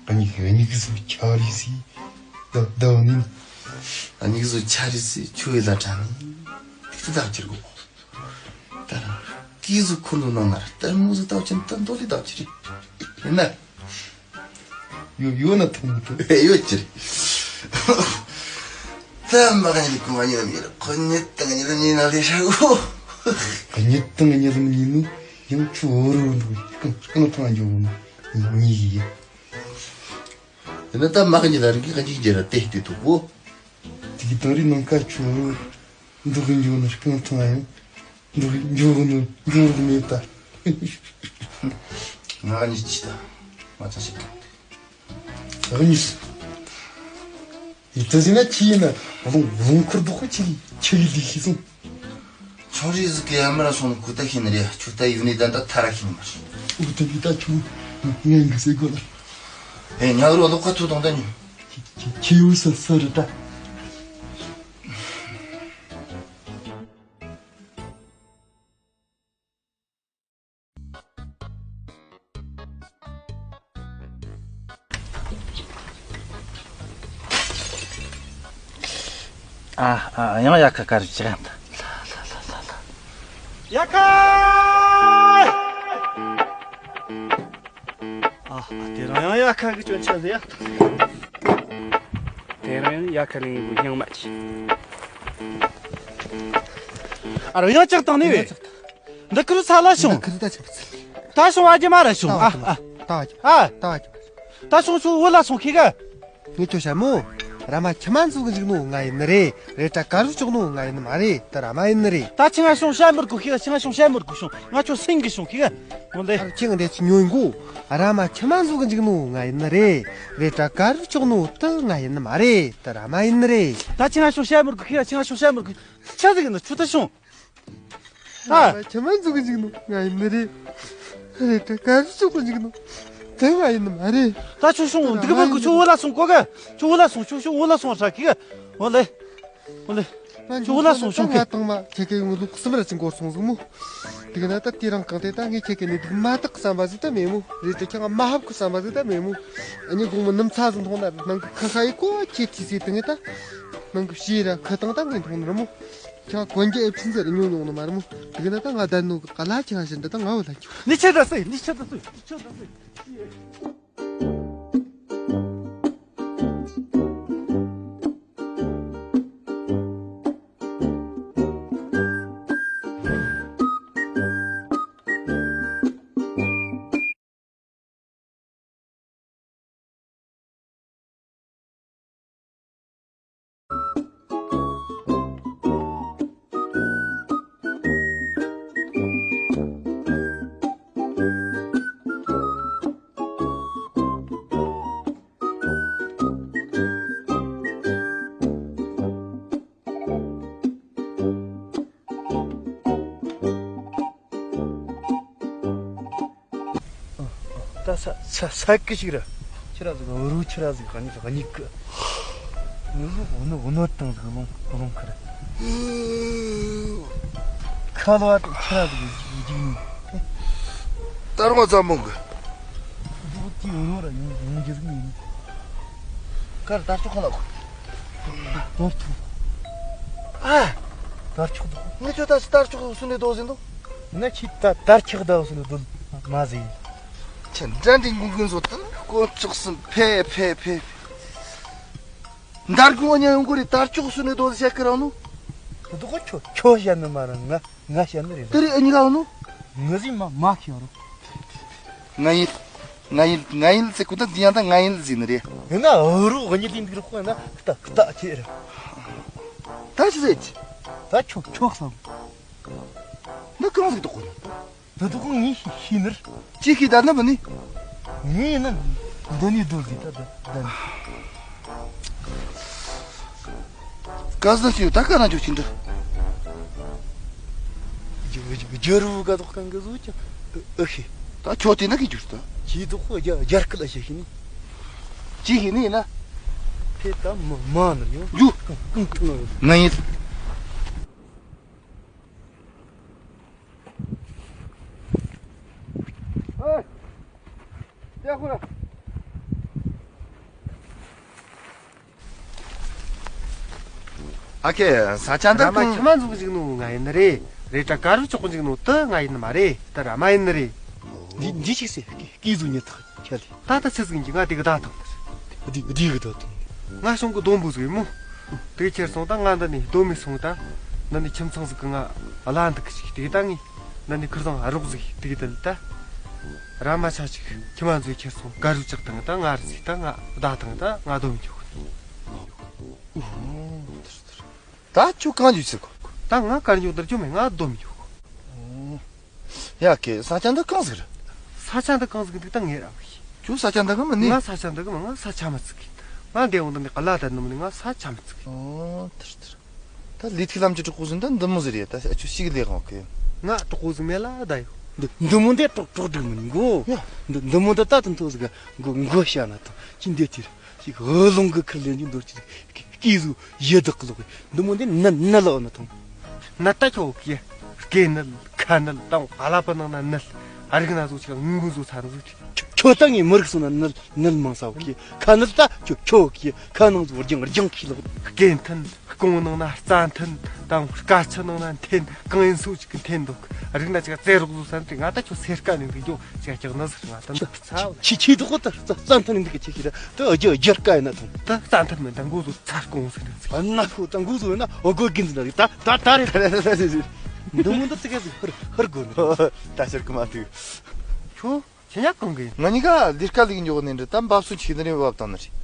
གཉིས་གཉིས་གི་སུ་ཆ་རི་སི་ད་ད་ནི་གཉིས་གི་སུ་ཆ་རི་སི་ཆུ་ཡི་ལ་དྲ་ནི་ཏིག་ཏི་ད་ཅིར་གོ། ད་ར་ཀི་ཟུ་ཁུ་ལུ་ནང་ན་ར་ལྟད་མོ་ཟུ་ཏའོ་ཅན་ད་འདོ་ལི་ད་ཅི་རི། ཡིན་ན། ཡོ་ཡོ་ན་ཐུང་ཐུང་ཡོད་ཅི་རི། ད་མ་ག་ཉི་ལི་ཀུ་མ་ཉི་ལི་མི་ར་ཁོ་ཉི་ཏང་ཉི་ལི་མི་ན་ལི་ཧྲ་གོ། ཉི་ཏང་ཉི་ལི་མི་ནུ་ཡང་ཆུ་འོ་རུ་འདུག་རྐང་རྐང་ཐང་འཇོག་གོ་ནི་ཉི་ཡི། དེ་ན་ད་མ་ག་ཉི་ལ་རིང་གི་ག་ཉི་རྗེ་ར་ཏེ་ཏེ་ཐུག་གོ། དེ་གི་དང་རི་ནང་ཀ་ཆུ་འོ་རུ། འདུག་གི་འཇུག་ནི་རྐང་ཐང་ཡང་། འདུག་གི་འཇུག་ནི་འཇུག་མེད་ད། ང་གཉིས་ཅི་ད། མ་ཚང་ཞིག་གི། ང་གཉིས། ཡིད་ཚ་ཟིན་ན་ཅི་ཡིན་ན་རླུང་རླུང་འཁོར་བདག་པོ་ཅི་ཡིན་ཆི་ཡི་ལི་ཤི་སོང་། ཆུང་རིགས་ཟིག་གི་ཡ་མ་ར་སོང་ནི་ཁུ་ད་ཤི་ནི་རེད། ཆུ་ད་ཡུ་ནི་ད་ད་ཐ་ར་ཤི་ནི་མ་རེད། འུ་ཐུ་ཡི་ད་ཆུང་ངན་གི་ཟེ་གོ་ལ། ཨེ་ཉག་རོ་ལོག་ཁ་ཐུ་དང་ད་ཉུ། ཁྱེད་ཡོད་ས་ས་རེད་ད། ཨ་ཨ་ཡང་ཡ་ཁ་ཀ་རུ་ཅི་ག་ཡ་ཁ། ཨ་ཨ་དེ་རང་ཡང་ཡ་ཁ་གི་སྐྱོན་ཆ་ཟེ་ཡ། དེ་རང་ཡང་ཡ་ཁ་ལེན་གི་སྙིང་མ་ཆི། ཨ་རོ་ཡང་ཅག་དང་ནི་བས། འདི་ཁུར་ས་ལ་བྱུང་། ཁུར་ད་ཆག་ཚིལ། ད་བྱུང་ཨ་ཇི་མ་ར་བྱུང་ཨ་ཨ། ད་ཨ་ད་བྱུང་ཆུ་བོ་ལ་སོང་ཁི་ག་ངས་ཁྱོད་ཤ་མོ། ར་མ་ཁྱི་མ་འཛུག་གི་འཇུག་ནོ་ང་ཡིན་ནི་རེད། རེད་ད་ཀ་རུ་ཅོག་ནོ་ང་ཡིན་ནི་མ་རེད། ད་ར་མ་ཡིན་ནི་རེད། ད་ཆི་ང་ཤོང་ཤ་མི་རྒོ་ཁི་ག་ཆི་ང་ཤོང་ཤ་མི་རྒོ་ཤོང་ང་ཁྱོད་སེང་གི་ཤོང་ཁི་ག་ངོ་ལེ། ཨ་ཁྱི་ང་འདྲེ་ཆི་ཉོ་ཡིན་གོ། ར་མ་ཁྱི་མ་འཛུག་གི་འཇུག་ནོ་ང་ཡིན་ནི་རེད། རེད་ད་ཀ་རུ་ཅོག་ནོ་ད་ང་ཡིན་ནི་མ་རེད། ད་ར་མ་ཡིན་ནི་རེད། ད་ཆི་ང་ཤོང་ཤ་མི་རྒོ་ཁི་ག་ཆི་ང་ཤོང་ཤ་མི་རྒོ་ཆ་ཟིག་ཡིན་ན་ཆུ་ད་ཤོང་། ཨ། ཁྱི་མ་འཛུག་གི་འཇུག་ནོ་ང་ཡིན་ནི་རེད། རེད་ད་ཀ་རུ་ཅོག་གི་འཇུག་ནོ་ད་ང་ཡིན་ནི་མ་རེད། ད་ཆུ་ཤོང་འདུག་མི་གོ་ཆུ་བོ་ལ་སོང་གོ་ག་ཆུ་བོ་ལ་སོང་ཆུ་ཤོང་བོ་ལ་སོང་ཧྲ་ཁི་ག་ངོ་ལེ། ངོ་ལེ། ཆུ་བོ་ལ་སོང་ཤོང་ཁི། ང་དང་མ་ཁྱེད་ཀའི་ངོ་ལོག་གསུམ་ར་ཅིག་འགོར་སོང་ཟིག་མོ། དེ་ག་ན་ད་དེ་རིང་གང་དེ་ད་ངས་ཁྱེད་ཀའི་ནི་འདུག་མ་དག་བསམ་པ་ཟིག་ད་མེད་མོ། རེད་དེ་ཁྱེད་ང་མ་ཧབ་གི་བསམ་པ་ཟིག་ད་མེད་མོ། ཨ་ནི་དགོང་མོ་ནམ་ཚ་ཟིག་མཐོང་ན་ནང་གི་ཁ་ཁ་ཡི་ཀོ་ཁྱེད་ཐི་སི་དེ་ངས་ད། ནང་གི་ཕྱིར་ར་ཁ་བཏང་ད་ངས་མཐོང་ནི་ར་མོ། ཁྱོད་གོན་རྒྱུ་ཨེ་ཕྱིན་ཟེར་ཉོ་ཡོང་ནི་མ་ར་མོ། དེ་གི་ན་ད་ང་བསྡད་ནོ་གི་ག་ལ་ཁྱོད་ང་བཞིན་འདི་ད་ང་བུད་ལ་འགྱོ། ནི་ཆི་ད་སེ། ནི་ཆི་ད་སེ། ནི་ཆི་ད་སེ། ད་ས་ས་ས་ཀི་ཞིག་ར། ཁྱེད་ར་ཟིག་རུ་ཁྱེད་ར་ཟིག་གཉིས་གཉིས་ཀི། ངུ་ལུག་འོ་ནོ་འོ་ནོ་དང་ཟིག་ལོང་ལོང་ཁར། ཁ་ལོ་བ་ཁྱེད་ར་ཟིག་ཡིན། ད་རུང་ཙམ་མོང་གི། འདུག་དེ་འོ་ནོ་ར་ཡོང་ཡོང་རྒྱུ་ཟིག་ཡིན། ཀར་ད་ཅོག་ཁ་ལ་གོ། དར་ལྕོག་ཨ། དར་ལྕོག་དོ། ངས་ཁྱོད་ད་ཅི་དར་ལྕོག་སུ་ནས་རྡོ་ཟིན་དོ། ངས་ཁྱོད་ད་དར་ལྕོག་ད་སུ་ནས་རྡོ་མ་ཟིན། ཁྱེད་འདྲ་འདྲ་འགུང་འགུང་བཟོ་དུ་དཀོན་མཆོག་གསུམ་ཕེ་ཕེ་ཕེ། འདར་གོང་ཉ་ཡོང་གོ་རེ་དར་ལྕོག་སུ་ནས་རྡོ་ཟིན་བཤད་ཀི་རང་ནོ། དེ་དོ་ཁྱོད་ཁྱོད་བཤད་ནི་མ་ར་ང་ང་བཤད་ནི་རེད། དེ་རེ་ཨ་ཉི་ག་ནོ། ངས་ཟིན་མ་མ་ཁྱོད་རོ། ང་ཡིན། ང་ཡིན། ང་ཡིན་ཟེར་གོ་ད་འདི་ཡང་ད་ང་ཡིན་ཟེར་ནི་རེད། ཡིན་ན་འུ་རུ་ང་ཡིན་ལིན་འདི་རུ་ཁོ་ན་ཀི་ཏ་ཀི་ཏ་ཁྱེད་རེད། ད་ཅི་ཟེར་གི། ད་ཁྱོད་ཁྱོད་བསམ། ནི་གང་ཟིག་འདུག་གོ་ནི། ད་འདུག་གོ་ངས་ཤེས་ཤེས་ནི་རེད། ཅི་ཤེས་ད་ན་མི་ནི། ངས་ཡིན་ན་འདི་ནི་འདུག་ཟིག་ད་ད་ད་ནི། ཀ་ཟ་ཤི་ད་ཀ་ན་ཇོ་ཆིན་དུ། ཇོ་ཇོ་རུ་ག་དོག་གང་གི་བཟོ་ཅི་ཨ་ཤི། ད་ཁྱོད་དེ་ན་གི་ཇུར་ད། ཇི་དོག་གི་རྒྱ་རྒྱ་སྐད་ལ་ཤི་ཤི་ནི། ཅི་ཤི་ནི་ཡིན་ན། དེ་ད་མ་མ་ན་ཡོ། ཇུ། ཀང་ཀང་ཐུ་ན་ཡོ། ང་ཡིན། ཨེ། ཏེ་ཁུ་ར། ཨ་ཁེ་ས་ཆ་འདི་ར་མ་ཁྱི་མ་འཛུགས་འཇུག་ནོ་ང་ཡིན་ནི་རེད། རེད་ད་ག་རུ་ཆོག་འཇུག་ནོ་དུ་ང་ཡིན་ནི་མ་རེད། ད་ར་མ་ཡིན་ནི་རེད། འདི་འདི་ཅིག་སེ་ཀི་ཀི་ཟུ་ཉི་ཐག་ཁྱེད་ལས། ད་ད་ཆི་ཟིག་ཡིན་གྱི་ང་དེ་གི་ད་ཐང་། འདི་འདི་གི་ད་ཐང་། ང་ཞང་གི་སྡོང་པོ་ཟིག་ཡིན་མོ། དེ་ཁྱེར་སོང་ད་ང་འདི་ནས་སྡོད་མི་སོང་ད། འདི་ནས་ཁྱིམ་ཚང་ཟིག་གི་ང་གླ་འདུག་གི་ཞིག་དེ་ད་ངས། ན་ནི་ཁིར་ཚང་ཨ་རོགས་ཟིག་དེ་གི་དེ་ལ་ད། ར་མ་ཆ་ཅིག་ཁྱིམ་མ་འཛུལ་ཁྱེར་སོང་ག་རུ་ཅག་དང་ད་ང་རུ་ཟིག་ད་ང་བདའ་དང་ད་ང་སྡོད་མི་འཇུག་ད་ཁྱོད་གང་འཇུག་ཟེར་གོ། ད་ང་གར་འཇུག་འདིར་འཇུག་མེད་ང་སྡོད་མི་འཇུག་ཡ་ཀེ་ས་ཆ་འདི་གང་ཟིག་རེད། ས་ཆ་འདི་གང་ཟིག་འདུག་ད་ངེད་ར་མི་ཤེས། ཁྱོད་ས་ཆ་འདི་གི་མི་ནི། ང་ས་ཆ་འདི་གི་མི་ང་ས་ཆ་མི་ཚིག་གི། ང་འདི་འོང་འདི་ནི་ག་ལ་ད་ནི་མི་ནི་ང་ས་ཆ་མི་ཚིག་གི། ཨོ་དེར་དེར། ད་ལས་ཐིག་ལམ་གྱི་གྲོགས་པོ་ཟིན་ད་འདི་མོ་ཟིག་རེད། ད་ཁྱོད་ཞིག་ལས་དབང་གི། ང་གྲོགས་པོ་ཟིག་མེད་ལ་ད་ཡོད། འདི་འདི་མོ་འདི་གྲོགས་གྲོགས་སྒྲིག་མི་ནི་གོ། ཡ། འདི་འདི་མོ་འདི་ད་དུང་ཐོག་ཟིག་ག་མགོ་མགོ་བཤའ་ན་ཐང་ཅི་འདི་ཐིར་ཞིག་འོ་ལོང་གི་ཁུར་ལེན་གྱི་འདོར་གྱི་སྐྱེས་བཟོ་ཡེ་བདག་གི་ལོག་གི་འདི་མོ་འདི་ནི་ནི་ལོག་ན་ཐང་། ནི་ད་ཁྱོད་གི་སྐེ་ནི་ཁ་ནི་དང་ཨ་ལ་པ་ནང་ན་ནི་ཨ་རིག་ན་བཟོ་ཆེ་ངུ་བཟོ་ཚ་ན་བཟོ་ཆེ། ཁྱོད་ད་ངའི་མི་རིགས་སོང་ན་ནི་ནི་མང་ས་བ་གི་ཁ་ནི་ད་ཁྱོད་ཁྱོད་གི་ཁ་ནང་བཟོ་རྒྱང་རྒྱང་གི་ལོག་སྐེ་འཐེན། རྐང་ནང་ན་རྩ་འཐེན། དང་དཀར་ཆུ་ནང་ན་འཐེན། གང་ཡིན་སུ་ཅིག་གི་འཐེན་འདུག་རིག་ན་ཅིག་རྩེ་རོགས་བཟོ་ས་འདི་ང་ད་ཁྱོད་སེར་ཀ་ནས་འདུག་རྒྱུ་ཅིག་ཀྱག་ན་ཟེར་ང་ད་འདི་ཚ་བ། ཆི་ཆི་འདུག་གོ་ད་རྩ་རྩ་འཐེན་འདུག་གི་ཆི་ཆི་ད་ད་རྒྱ་རྒྱར་ཀ་ཡིན་ན་ཐང་། ད་རྩ་འཐེན་མིན་ད་མགོ་བཟོ་ཚར་གོང་ཟེར་ན་ཟེར། ཨ་ན་ཁོ་ད་མགོ་བཟོ་ཡིན་ན་ཨོ་གོ་གིན་ཟེར་ན་ད་ད་ད་རེད། འདི་མོ་འདི་ཙི་གེ་ཟིག་ཧུར་ཧུར་དགོས་ནི། ད་ཤར་གི་མ་འདུག་ཁྱོད། ཁྱེད་ཉག་གང་གི་ཡིན། ང་གཉིས་ཀ་ལས་ཀ་ལས་གི་འཇོག་ནི་འདྲ་ད་འབབ་སུ་ཆིག་ནི་རེ་བབ་བཏང་ནི་རེད།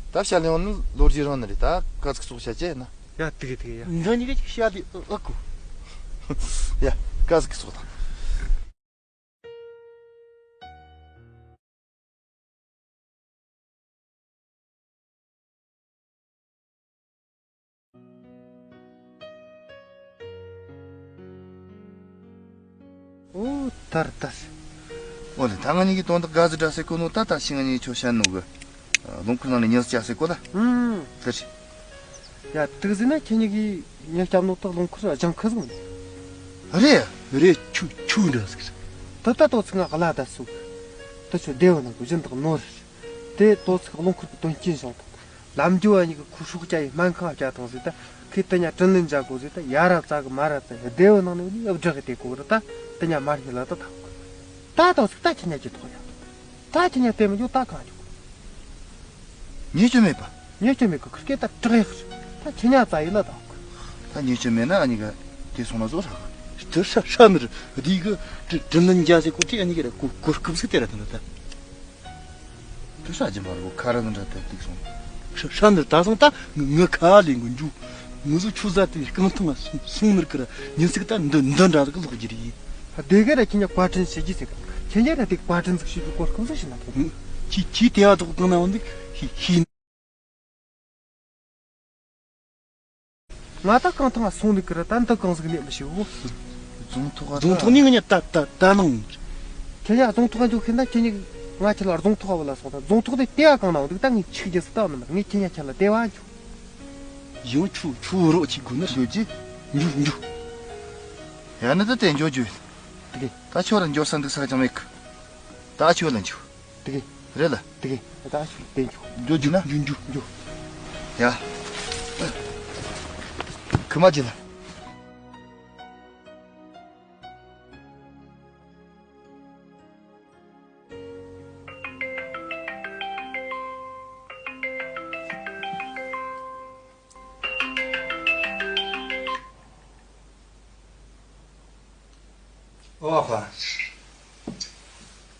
ད་བཤད་ལེ་ཡོང་ནི་ལོ་རྒྱུས་རང་ནི་རེད། ད་ཀ་ཟིག་ཚོགས་བྱ་ཅེ་ན། ཡ་དེ་གི་དེ་གི་ཡ། འདི་གཉིས་ཀ་ཅིག་བཤད་དེ་ཨ་ཨ་ཀུ། ཡ་ཀ་ཟིག་ཚོགས་དང་། ཨོ་ཐར་ཐར། ཨོ་ལེ་ད་ང་གཉིས་ཀྱི་དོན་དག་ག་ཟི་འདྲ་སེ་གོ་ནོ་ད་ད་ཤི་ང་གཉིས་ཆོ་ཤན་ནོ་གི། ལུང་ཁུར་ནང་ནས་ཉིལ་ཅ་སེ་གོ་ལ། ཨུམ། དེ་རེད། ཡ་དུག་ཟིན་ན་ཁྱེད་གཉིས་ཀྱིས་ཉིལ་སྐྱབས་ནོ་ད་ལུང་ཁུར་ལྗང་ཁུ་ཟིག་མིན། རེད། རེད་ཆུ་ཆུ་འདྲ་ཟིག་རེད། ད་ད་ཏོ་ཚིག་ང་ག་ལ་ད་སུ། ད་ཆུ་བདེ་བ་ན་གོ་བཞིན་དག་ནོར། དེ་ཏོ་ཚིག་ལུང་ཁུར་གི་དོན་རྐྱེན་བྱུང་དང་། ལམ་རྒྱུ་བ་གཉིས་ཀྱི་ཁུ་ཧྲུག་ཅ་ཡི་སྨན་ཁང་བསྐྱལ་བཏང་ཟིག་ད། ཁོས་དེ་ཉ་དྲིན་ལན་འཇལ་དགོས་ཟིག་ད། ཡ་རབས་ཙ་གི་མ་རབས་ཙ་ཡི་སྡེ་བའི་ནང་ནས་ནི་ཨབ་བྲག་གི་དེ་གོ་ར་ད། དེ་ཉ་མར་ཉི་ལ་ད་ཐག་གོ། ད་དང་ཟིག་ད་ཁྱེད་ཉ་ཀྱི་ཐོག་ཡ། ད་ཁྱེད་ཉ་དེ་མི་འཇུག་ད་གང་འཇུག་ཉེས་ཅན་མེད་པ། ཉེས་ཅན་མེད་གི་ཁུར་སྐད་ད་དྲག་ཡག་ད་ཁྱེད་ཉ་ཙ་ཡི་ལ་ད་གོ། ད་ཉེས་ཅན་མེད་ན་ཨ་ནི་ག་དེ་སོང་ན་བཟོ་ཧྲ་གི། དེ་ཧྲ་ཧྲ་ནི་རེད། དེ་གི་དྲིན་ལན་འཇལ་ཟེར་གོ་དེ་ཨ་ནི་ག་ར་གོ་གོ་སྐབས་ཟིག་དེ་ར་དང་ད། དེ་ཧྲ་རྒྱུ་མ་རེད། ཁ་ར་ནི་འདྲ་དེ་ཏིག་སོང་། ཧྲ་ཧྲ་ནི་ད་སོང་ད་ངི་ཁ་ལེན་གི་འཇུ། ངི་ཟིག་ཆུ་ཟ་དེ་རྐང་ཐང་ང་སོང་ནི་གི་ར་ཉིན་ཟིག་ད་འདི་འདི་འདྲ་ཟིག་ལོག་རྒྱུ་རེད། དེ་ག་ར་ཁྱེད་ཉ་བཀའ་དྲིན་ཆེ་རྒྱུ་ཟེར་གོ། ཁྱེད་ཉ་ར་དེ་བཀའ་དྲིན་ཟིག་ཞུ་རྒྱུ་གོ་སྐབས་ཟིག་ཞིག་ན་ཐོབ། ཁྱི་ཁྱི་དེ་ཨ་ཐོག་གང་ན་འོང་འདུག་ཧི་ཧི། ང་ད་རྐང་ཐང་ང་སོང་ནི་གི་ར་ད་འདི་གང་ཟིག་ནས་མི་ཤེས་གོ། རྫོང་ཐོག་རྫོང་ཐོག་ནས་ང་ཉ་ད་ད་ད་ནང་། ཁྱེད་ཉ་རྫོང་ཐོག་འཇུག་ཤེས་ན་ཁྱེད་ཉ་ང་ཁྱེད་ལ་རྫོང་ཐོག་བུད་ལ་སོང་ད། རྫོང་ཐོག་དེ་དེ་ཨ་གང་ན་འོང་འདུག་ད་ངས་ཆིག་རྒྱུ་ཟིག་ད་ནི་མ་ངས་ཁྱེད་ཉ་ཁྱེད་ལ་དེ་བ་འཇུ། ཡང་ཆུ་ཆུ་རོགས་ཅིག་དགོས་ན་འཇུ་ཅི། འཇུ་འཇུ། ཡ་ནི་ད་དེ་འཇོ་རྒྱུ། དེ་གི། ད་ཁྱོད་ར་འཇོ་ས་འདུག་ས་ཅང་མེད་གི། ད་ཁྱོད་ལ་འཇུ། དེ་གི། རེད་ལ། དེ་གི། ད་ཁྱོད་དེ་འཇུ། འཇོ་རྒྱུ་ན། འཇུ་འཇུ་འཇུ། ཡ། ཁི་མ་ཅི་ལ། ཨོ་ཨ་ཕ།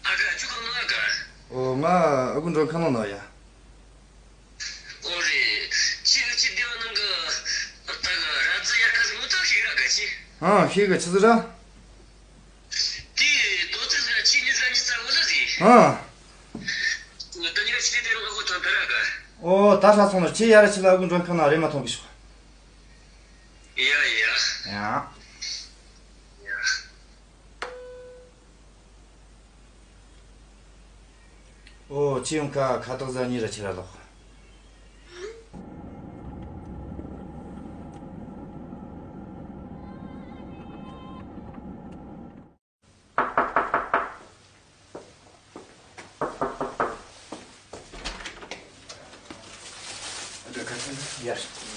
ཨ་ཁ་ཁྱོད་གང་ན་ག་ཨོ་ང་ཨ་ཁུ་མགྲོན་ཁང་ནང་ན་ཡ། ཨོ་རེད། ཁྱེད་ཀྱི་སྡེ་བ་ནང་གི་ད་གི་ར་ཙི་ཡར་ཁ་ཟིག་མུ་ཐག་ཞིག་ར་ག་ཅི། ཨང་ཤེས་གི། ཆི་ཟིག་ར། དེ་དོ་ཙི་ཟིག་ར་ཁྱེད་ནི་ཟ་ནི་ཙ་བོ་ལ་ཟིག་ཨང་། ད་ཉི་མ་ཕྱི་དེ་རང་ཨ་ཁུ་ཐང་ད་ར་ག་ཨོ་ད་ཧྲ་སོང་ན་ཁྱེད་ཡར་ར་ཁྱེད་ལ་ཨ་ཁུ་མགྲོན་ཁང་ནང་རེམ་མ་ཐོན་གི་ཤོག་ཡ་ཡ། ཡ། ཡ། ཨོ་ཅི་ཡོང་ཁ་ཁ་ཏག་ཟ་ཉི་ར་ཁྱེད་ར་ལོག་ཡ།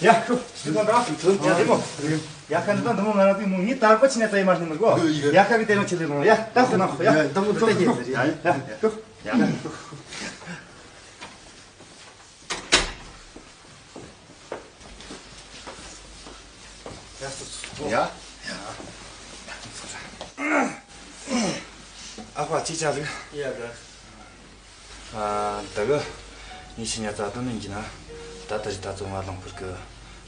ཡ། ཁུ། སི་མོ་ར། ཡ། དེ་མོ། ཡ། ཁ་འདི་དང་འདི་མོ་ང་རང་ཚོའི་མོ་ངའི་དར་པོ་ཆི་ནས་ཙ་ཡི་མ་ནི་མི་གོ། ཡ། ཁ་གི་དེ་རང་ཆི་ལས་ལོང་། ཡ། ད་ཁོ་ན་ཁོ། ཡ། ད་མོ་ད་ཡ། ཡ། ཁུ། ཡ། ཡ། ཡ། ཨ་ཕ་ཅི་ཅག་ལུག་ཡ་ག་ཨ། ད་གི་ངས་ཁྱེད་ཉ་རྩ་དོན་ནས་འགྱིས་ན། ད་ལྟ་ཞིག་ད་ཚོ་ང་རླངས་འཁོར་གི་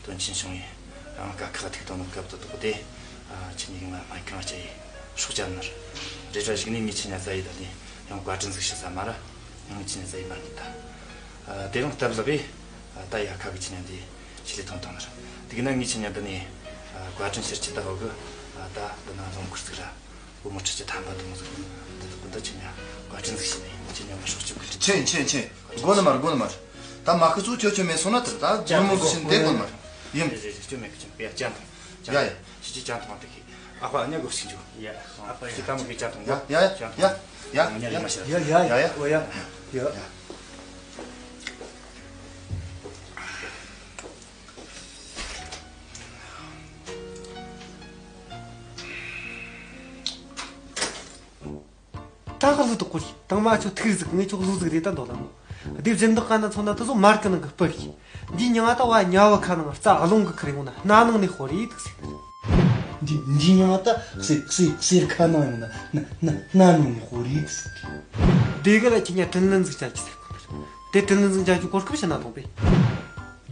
དོན་ཆེན་བྱུང་ཡིན། རང་དཀའ་ཁག་ཐུག་དང་ནི་སྐབས་དུ་དོགས་ཏེ། ཨ། ཁྱེད་ཉིད་ང་སྨན་ཁང་བསྐྱལ་ཡིན། སྲོག་བསྐྱབས་ནི་རེད། རེད་ར་གཞུག་ནས་ངས་ཁྱེད་ཉ་རྩ་ཡི་ད་ནི་ཡང་བཀའ་དྲིན་ཟིག་ཞུ་ས་མ་ར། ཡང་ངས་ཁྱེད་ཉ་རྩ་ཡི་མ་ནི་ད། ཨ། དེ་རིང་སྟབས་ལེགས་པས། ཨ། ད་ཡ་ཁ་གི་ཁྱེད་ཉ་འདི་ཆི་ལས་ཐོན་བཏང་ནི་རེད། དེ་གི་ན་ངས་ཁྱེད་ཉ་འདི་ནས། ཨ། བཀའ་དྲིན་ཕྱིར་ཁྱེད་ད་ཧོ་གི། ཨ། ད་འདི་ན་རླངས་འཁོར་ཟིག་ར། བུ་མོ་ཁྲི་ཆ་ཐམ་པ་དུ་མོ་ཟིག་འདི་དག་གི་འདི་ཁྱེད་ཉ་བཀའ་དྲིན་ཟིག་བྱས་ནས་ཁྱེད་ཉ་མི་སྲོག་གཅོད་གི་ལས། ཆེ་ཆེ་ཆེ། དགོ་ནི་མ་རེད། དགོ་ནི་མ་རེད། ད་མ་ཁི་ཚོ་ཁྱོད་ཁྱོད་མེད་སོང་ན་དེར་ད་བུ་མོ་ཟིག་བྱས་ནས་བསྡད་དགོ་ནི་མ་རེད། ཡིན། རེད་རེད། སྐྱོན་མེད་གི། སྐྱོན་མེད། ཡ། ཅན་དང་། ཅན་དང་། ཡ་ཡ། ཤི་ཅི་ཅན་དང་དེ་གི། ཨ་ཕ་ཨ་ཉ་གོ་ཤིང་ཇུ། ཡ། ཨ་ཕ་ཡ། ཅན་དང་གི་ཅན་དང་། ཡ་ཡ་ཡ་ཡ། ཅན་དང་། ཡ། ཨ་ཉ་ལི་མ་ཤི། ཡ་ཡ་ཡ། ཨོ་ཡ། ཡ། ཡ། ད་ག་ལུ་དོག་གོ་རེད། དང་མ་ཁྱོད་ཐུག་ཟིག་ངས་ཁྱོད་ལུ་ཟིག་རེད་ད་འདོད་ལ་མོ། སྡེ་སྦྱིན་བདག་ག་ན་ཚོ་ན་དུ་ཟོ་མར་གི་ནང་གི་སྤུ་རེད། འདི་མྱིང་ང་ད་བ་ཉ་བ་ཁ་ནང་རྩ་རླུང་གི་ཁུར་ཡོང་ན་སྣ་ནང་ནས་ཤོར་རེད་འདུག་ཟེར། འདི་འདི་མྱིང་ང་ད་གསེར་གསེར་གསེར་ཁ་ནང་ཡོང་ན་སྣ་སྣ་སྣ་ནང་ནས་ཤོར་རེད་འདུག་ཟེར། དེ་ག་ལ་ཁྱེད་ཉ་དྲིན་ལན་ཟིག་འཇལ་རྒྱུ་ཟེར་གོ་ནི་རེད། དེ་དྲིན་ལན་ཟིག་འཇལ་རྒྱུ་གོ་སྐབས་ཞིག་ན་ཐོང་པས།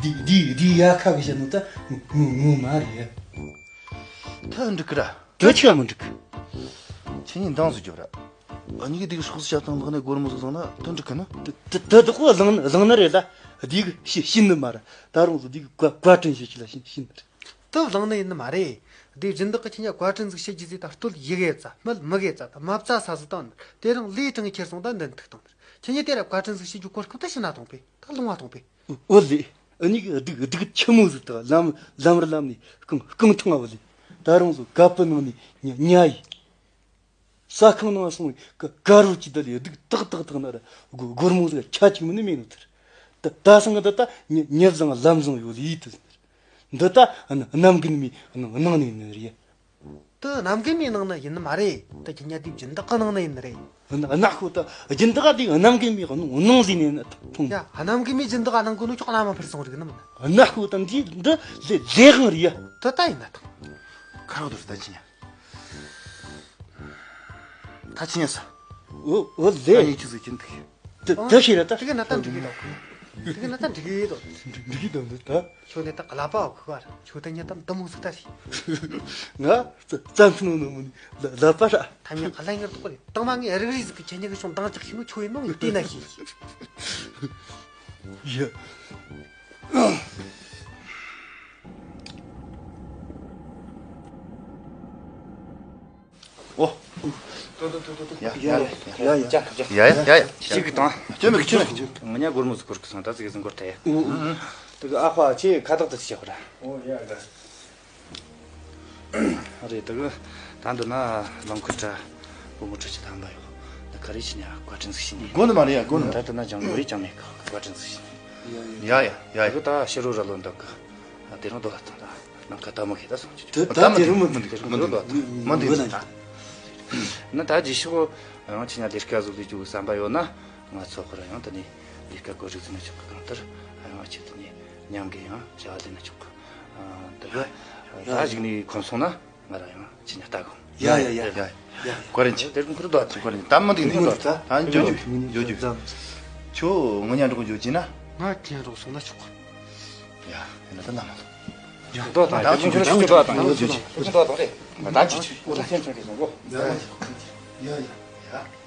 འདི་འདི་འདི་ཡ་ཁ་གི་བཤད་ནོ་ད་ངོ་ངོ་མ་རེད། ཐལ་འགྲིག་གི་ར། དེ་ཆི་མི་འགྲིག་གི། ཁྱེད་གཉིས་འདང་ཟིག་རྒྱོབ་ར། ཨ་ནི་གི་དེ་གི་སྲོག་ཟ་བཏང་ནག་ནས་སྒོར་མོ་ཟིག་བཟང་ན་དེ་འགྲིག་གི་ན། དེ་དེ་དེ་དག་པོ་བླངས་བླངས་ནི་རེད་ལ། དེ་གི་ཤི་ཤི་ནི་མ་ར། ད་རུང་ཟིག་དེ་གི་བཀའ་བཀའ་དྲིན་ཞུ་ཅི་ལ་ཤི་ཤི་ནི་རེད། དེ་བླངས་ནི་ཡིན་ནི་མ་རེད། དེ་སྦྱིན་བདག་གི་ཁྱེད་ཉ་བཀའ་དྲིན་ཟིག་ཞུ་རྒྱུ་ཟིག་ད་སྟོད་ཡི་གེ་རྩ་སྨད་མི་གེ་རྩ་ད་མ་རྩ་ས་ཟིག་བཏང་ནི་དེ་རིང་ལས་དྲང་ཁྱེར་སོང་ད་འདི་འདུག་བཏང་ནི་རེད། ཁྱེད་ཉ་དེ་ར་བཀའ་དྲིན་ཟིག་ཞུ་རྒྱུ་གོ་སྐབས་ད་ཕྱིར་ན་ཐོང་པས་ད་ལོང་བ་ཐོང་པས། འོ་ལེ། ཨ་ནི་གི་སྡུག་སྡུག་ཆི་མོ་ཟིག་དང་ལམ་ལམ་ར་ལམ་ནས་རྐང་རྐང་ཐང་ང་བ་ལེ། ད་རུང་ཟོ་ཀ་པི་ནང་ནས་ཉ་ཉ་ཡི། ཟ་ཁང་ནང་སོང་བའི་ཀ་ཀ་རུ་ཅི་ད་ལེ་སྡུག་ཏག་ཏག་ཏག་ན་ར་སྒོ་སྒོར་མོ་ཟིག་ཆ་གཅིག་མིན་ནི་མེད་ནོ་ཐར། ད་ད་སང་གི་ད་ད་མྱི་མྱི་བཟང་ལམ་བཟང་ཡོད་ལི་ད། འདི་ད་གནམ་རྒན་མའི་ནང་ནས་ནི་རེད། དེ་གནམ་རྒན་མའི་ནང་ན་ཡིན་ནི་མ་རེད། དེ་ཁྱེད་ཉལ་དུས་སྦྱིན་བདག་གི་ནང་ན་ཡིན་ནི་རེད། ཨ་ན་ཁོ་ད་སྦྱིན་བདག་དེ་གནམ་རྒན་མའི་ནང་ནང་ཟིན་ནས་ཐོང་། ཡ། གནམ་རྒན་མའི་སྦྱིན་བདག་གནང་གོ་ནོ་ཁྱོད་བླ་མ་ཕེར་སོང་རིག་ནམ། ཨ་ན་ཁོ་ད་འདི་འདི་ལས་ལས་གང་རེད་ཡ། དེ་ད་ཡིན་ན་ཐང་། ཁ་རོག་དུ་ད་ཅི་ཉལ། ད་ཅི་ཉལ་ས། འོ་འོ་ད་ལས། ཡིག་ཆུ་ཟིག་ཅིན་ཐུག། དེ་དེ་ཤེས་ར་ད། དེ་གི་ན་ད་འགྲིག་གི་འདུག། དེ་གི་ན་ད་འགྲིག་གི་འདུག། འགྲིག་གི་འདུག་འདི་ད། ཁྱོད་ནི་ད་ཀླད་པ་འོག་གི་བར་ཁྱོད་ད་ཉལ་ད་འདི་མོ་ཟིག་ད་རེད། ང་རྩ་རྩ་ཚང་ནོ་མོ་ནི་ལ་ལ་པ་ར། ཐ་མྱི་ཀ་ལ་ངར་དོག་རེད། དང་མ་ངས་རིག་རིག་ཟིག་གི་ཁྱེད་ཉལ་གི་ཤོང་འདང་རྒྱག་ཤེས་ནོ་ཁྱོད་ཡིན་ནོ་ངས་བལྟས་ན་ཤེས། ཡ། ཨོ། ཡ་ཡ་ཡ་ཡ། ཡ་ཡ་ཡ་ཡ། ཅིག་གི་དང་། ཅི་མི་ཅི་མི་ཅི། ང་ཉ་སྒོར་མོ་ཟིག་སྐོར་གི་སོང་ད་ཟིག་ཟིག་སྐོར་ཐལ། ཨུ་ཨུ། དེ་གི་ཨ་ཕ་ཆེ་ཁ་བཏགས་དེ་ཆེ་ཁོ་ར། ཨོ་ཡ་ཡ། རེད་དེ་གི་ད་འདི་ན་རླངས་འཁོར་དྲ་སྒོར་མོ་དྲ་ཆེ་ཐམ་པ་ཡོད། ད་ག་རེ་ཆེ་ཉ་བཀའ་དྲིན་ཟིག་ཤིན། སྒོ་ནི་མ་རེད་ཡ་སྒོ་ནི། ད་འདི་ན་ཅང་སྒོ་རེ་ཅང་མེད་གི་བཀའ་དྲིན་ཟིག་ཤིན། ཡ་ཡ་ཡ། དེ་གི་ད་ཕྱི་རོ་ར་ལོ་འདུག་གི། ཨ་དེ་རང་དོ་ལ་ཐང་ད། ནམ་མཁའ་ལྟད་མོ་ཁྱེད་ད་སོང་ཆུ། ད་ད་དེ་རུ་མི་འདུག་མི་འདུག་མི་འདུག་མི་འདུག་ད། ན་ད་ཇི་ཤོག་ཡང་ཁྱེད་ཉ་ལས་ཀ་བཟོ་ལས་རྒྱུ་བསམ་པ་ཡོད་ན་ང་ཚོ་ཁོ་ར་ཡང་ད་ནི་ལས་ཀ་གོ་རིག་ཟིན་ན་ཆོག་གི། གང་ལྟར་ཡང་ཁྱེད་ད་ནི་མཉམ་གི་ཡང་བྱ་བ་ལས་ན་ཆོག་གི། ད་གི་ད་གཞུག་ནས་ཁོམ་སོང་ན་ང་ར་ཡང་ཁྱེད་ཉ་ལྟ་གོ། ཡ་ཡ་ཡ་ཡ། ཡ། བཀའ་དྲིན་ཆེ། དེ་རུ་ཁུར་དོ་ད། བཀའ་དྲིན་ད་མི་འདུག་ནི་འདུག་ད། ད་འཇོ་འཇོ་འཇོ་འཇོ། ཁྱོད་ངོ་ཉ་འགྲོ་གོ་འཇོ་ཅི་ན། ང་ཁྱེད་ཉ་འགྲོ་སོང་ན་ཆོག་གི། ཡ། ཡིན་ན་ད་ན་མ། འགྲོ་དང་། ད་ཁྱོད་འགྲོ་ཆོག་གི། འགྲོ་དང་། འགྲོ་ཆོག་གི། འགྲོ་དང་། ད་ཅི་ཆོག་གི། ད་ཅི་ཆོག་གི། ཡ་ཡ་ཡ།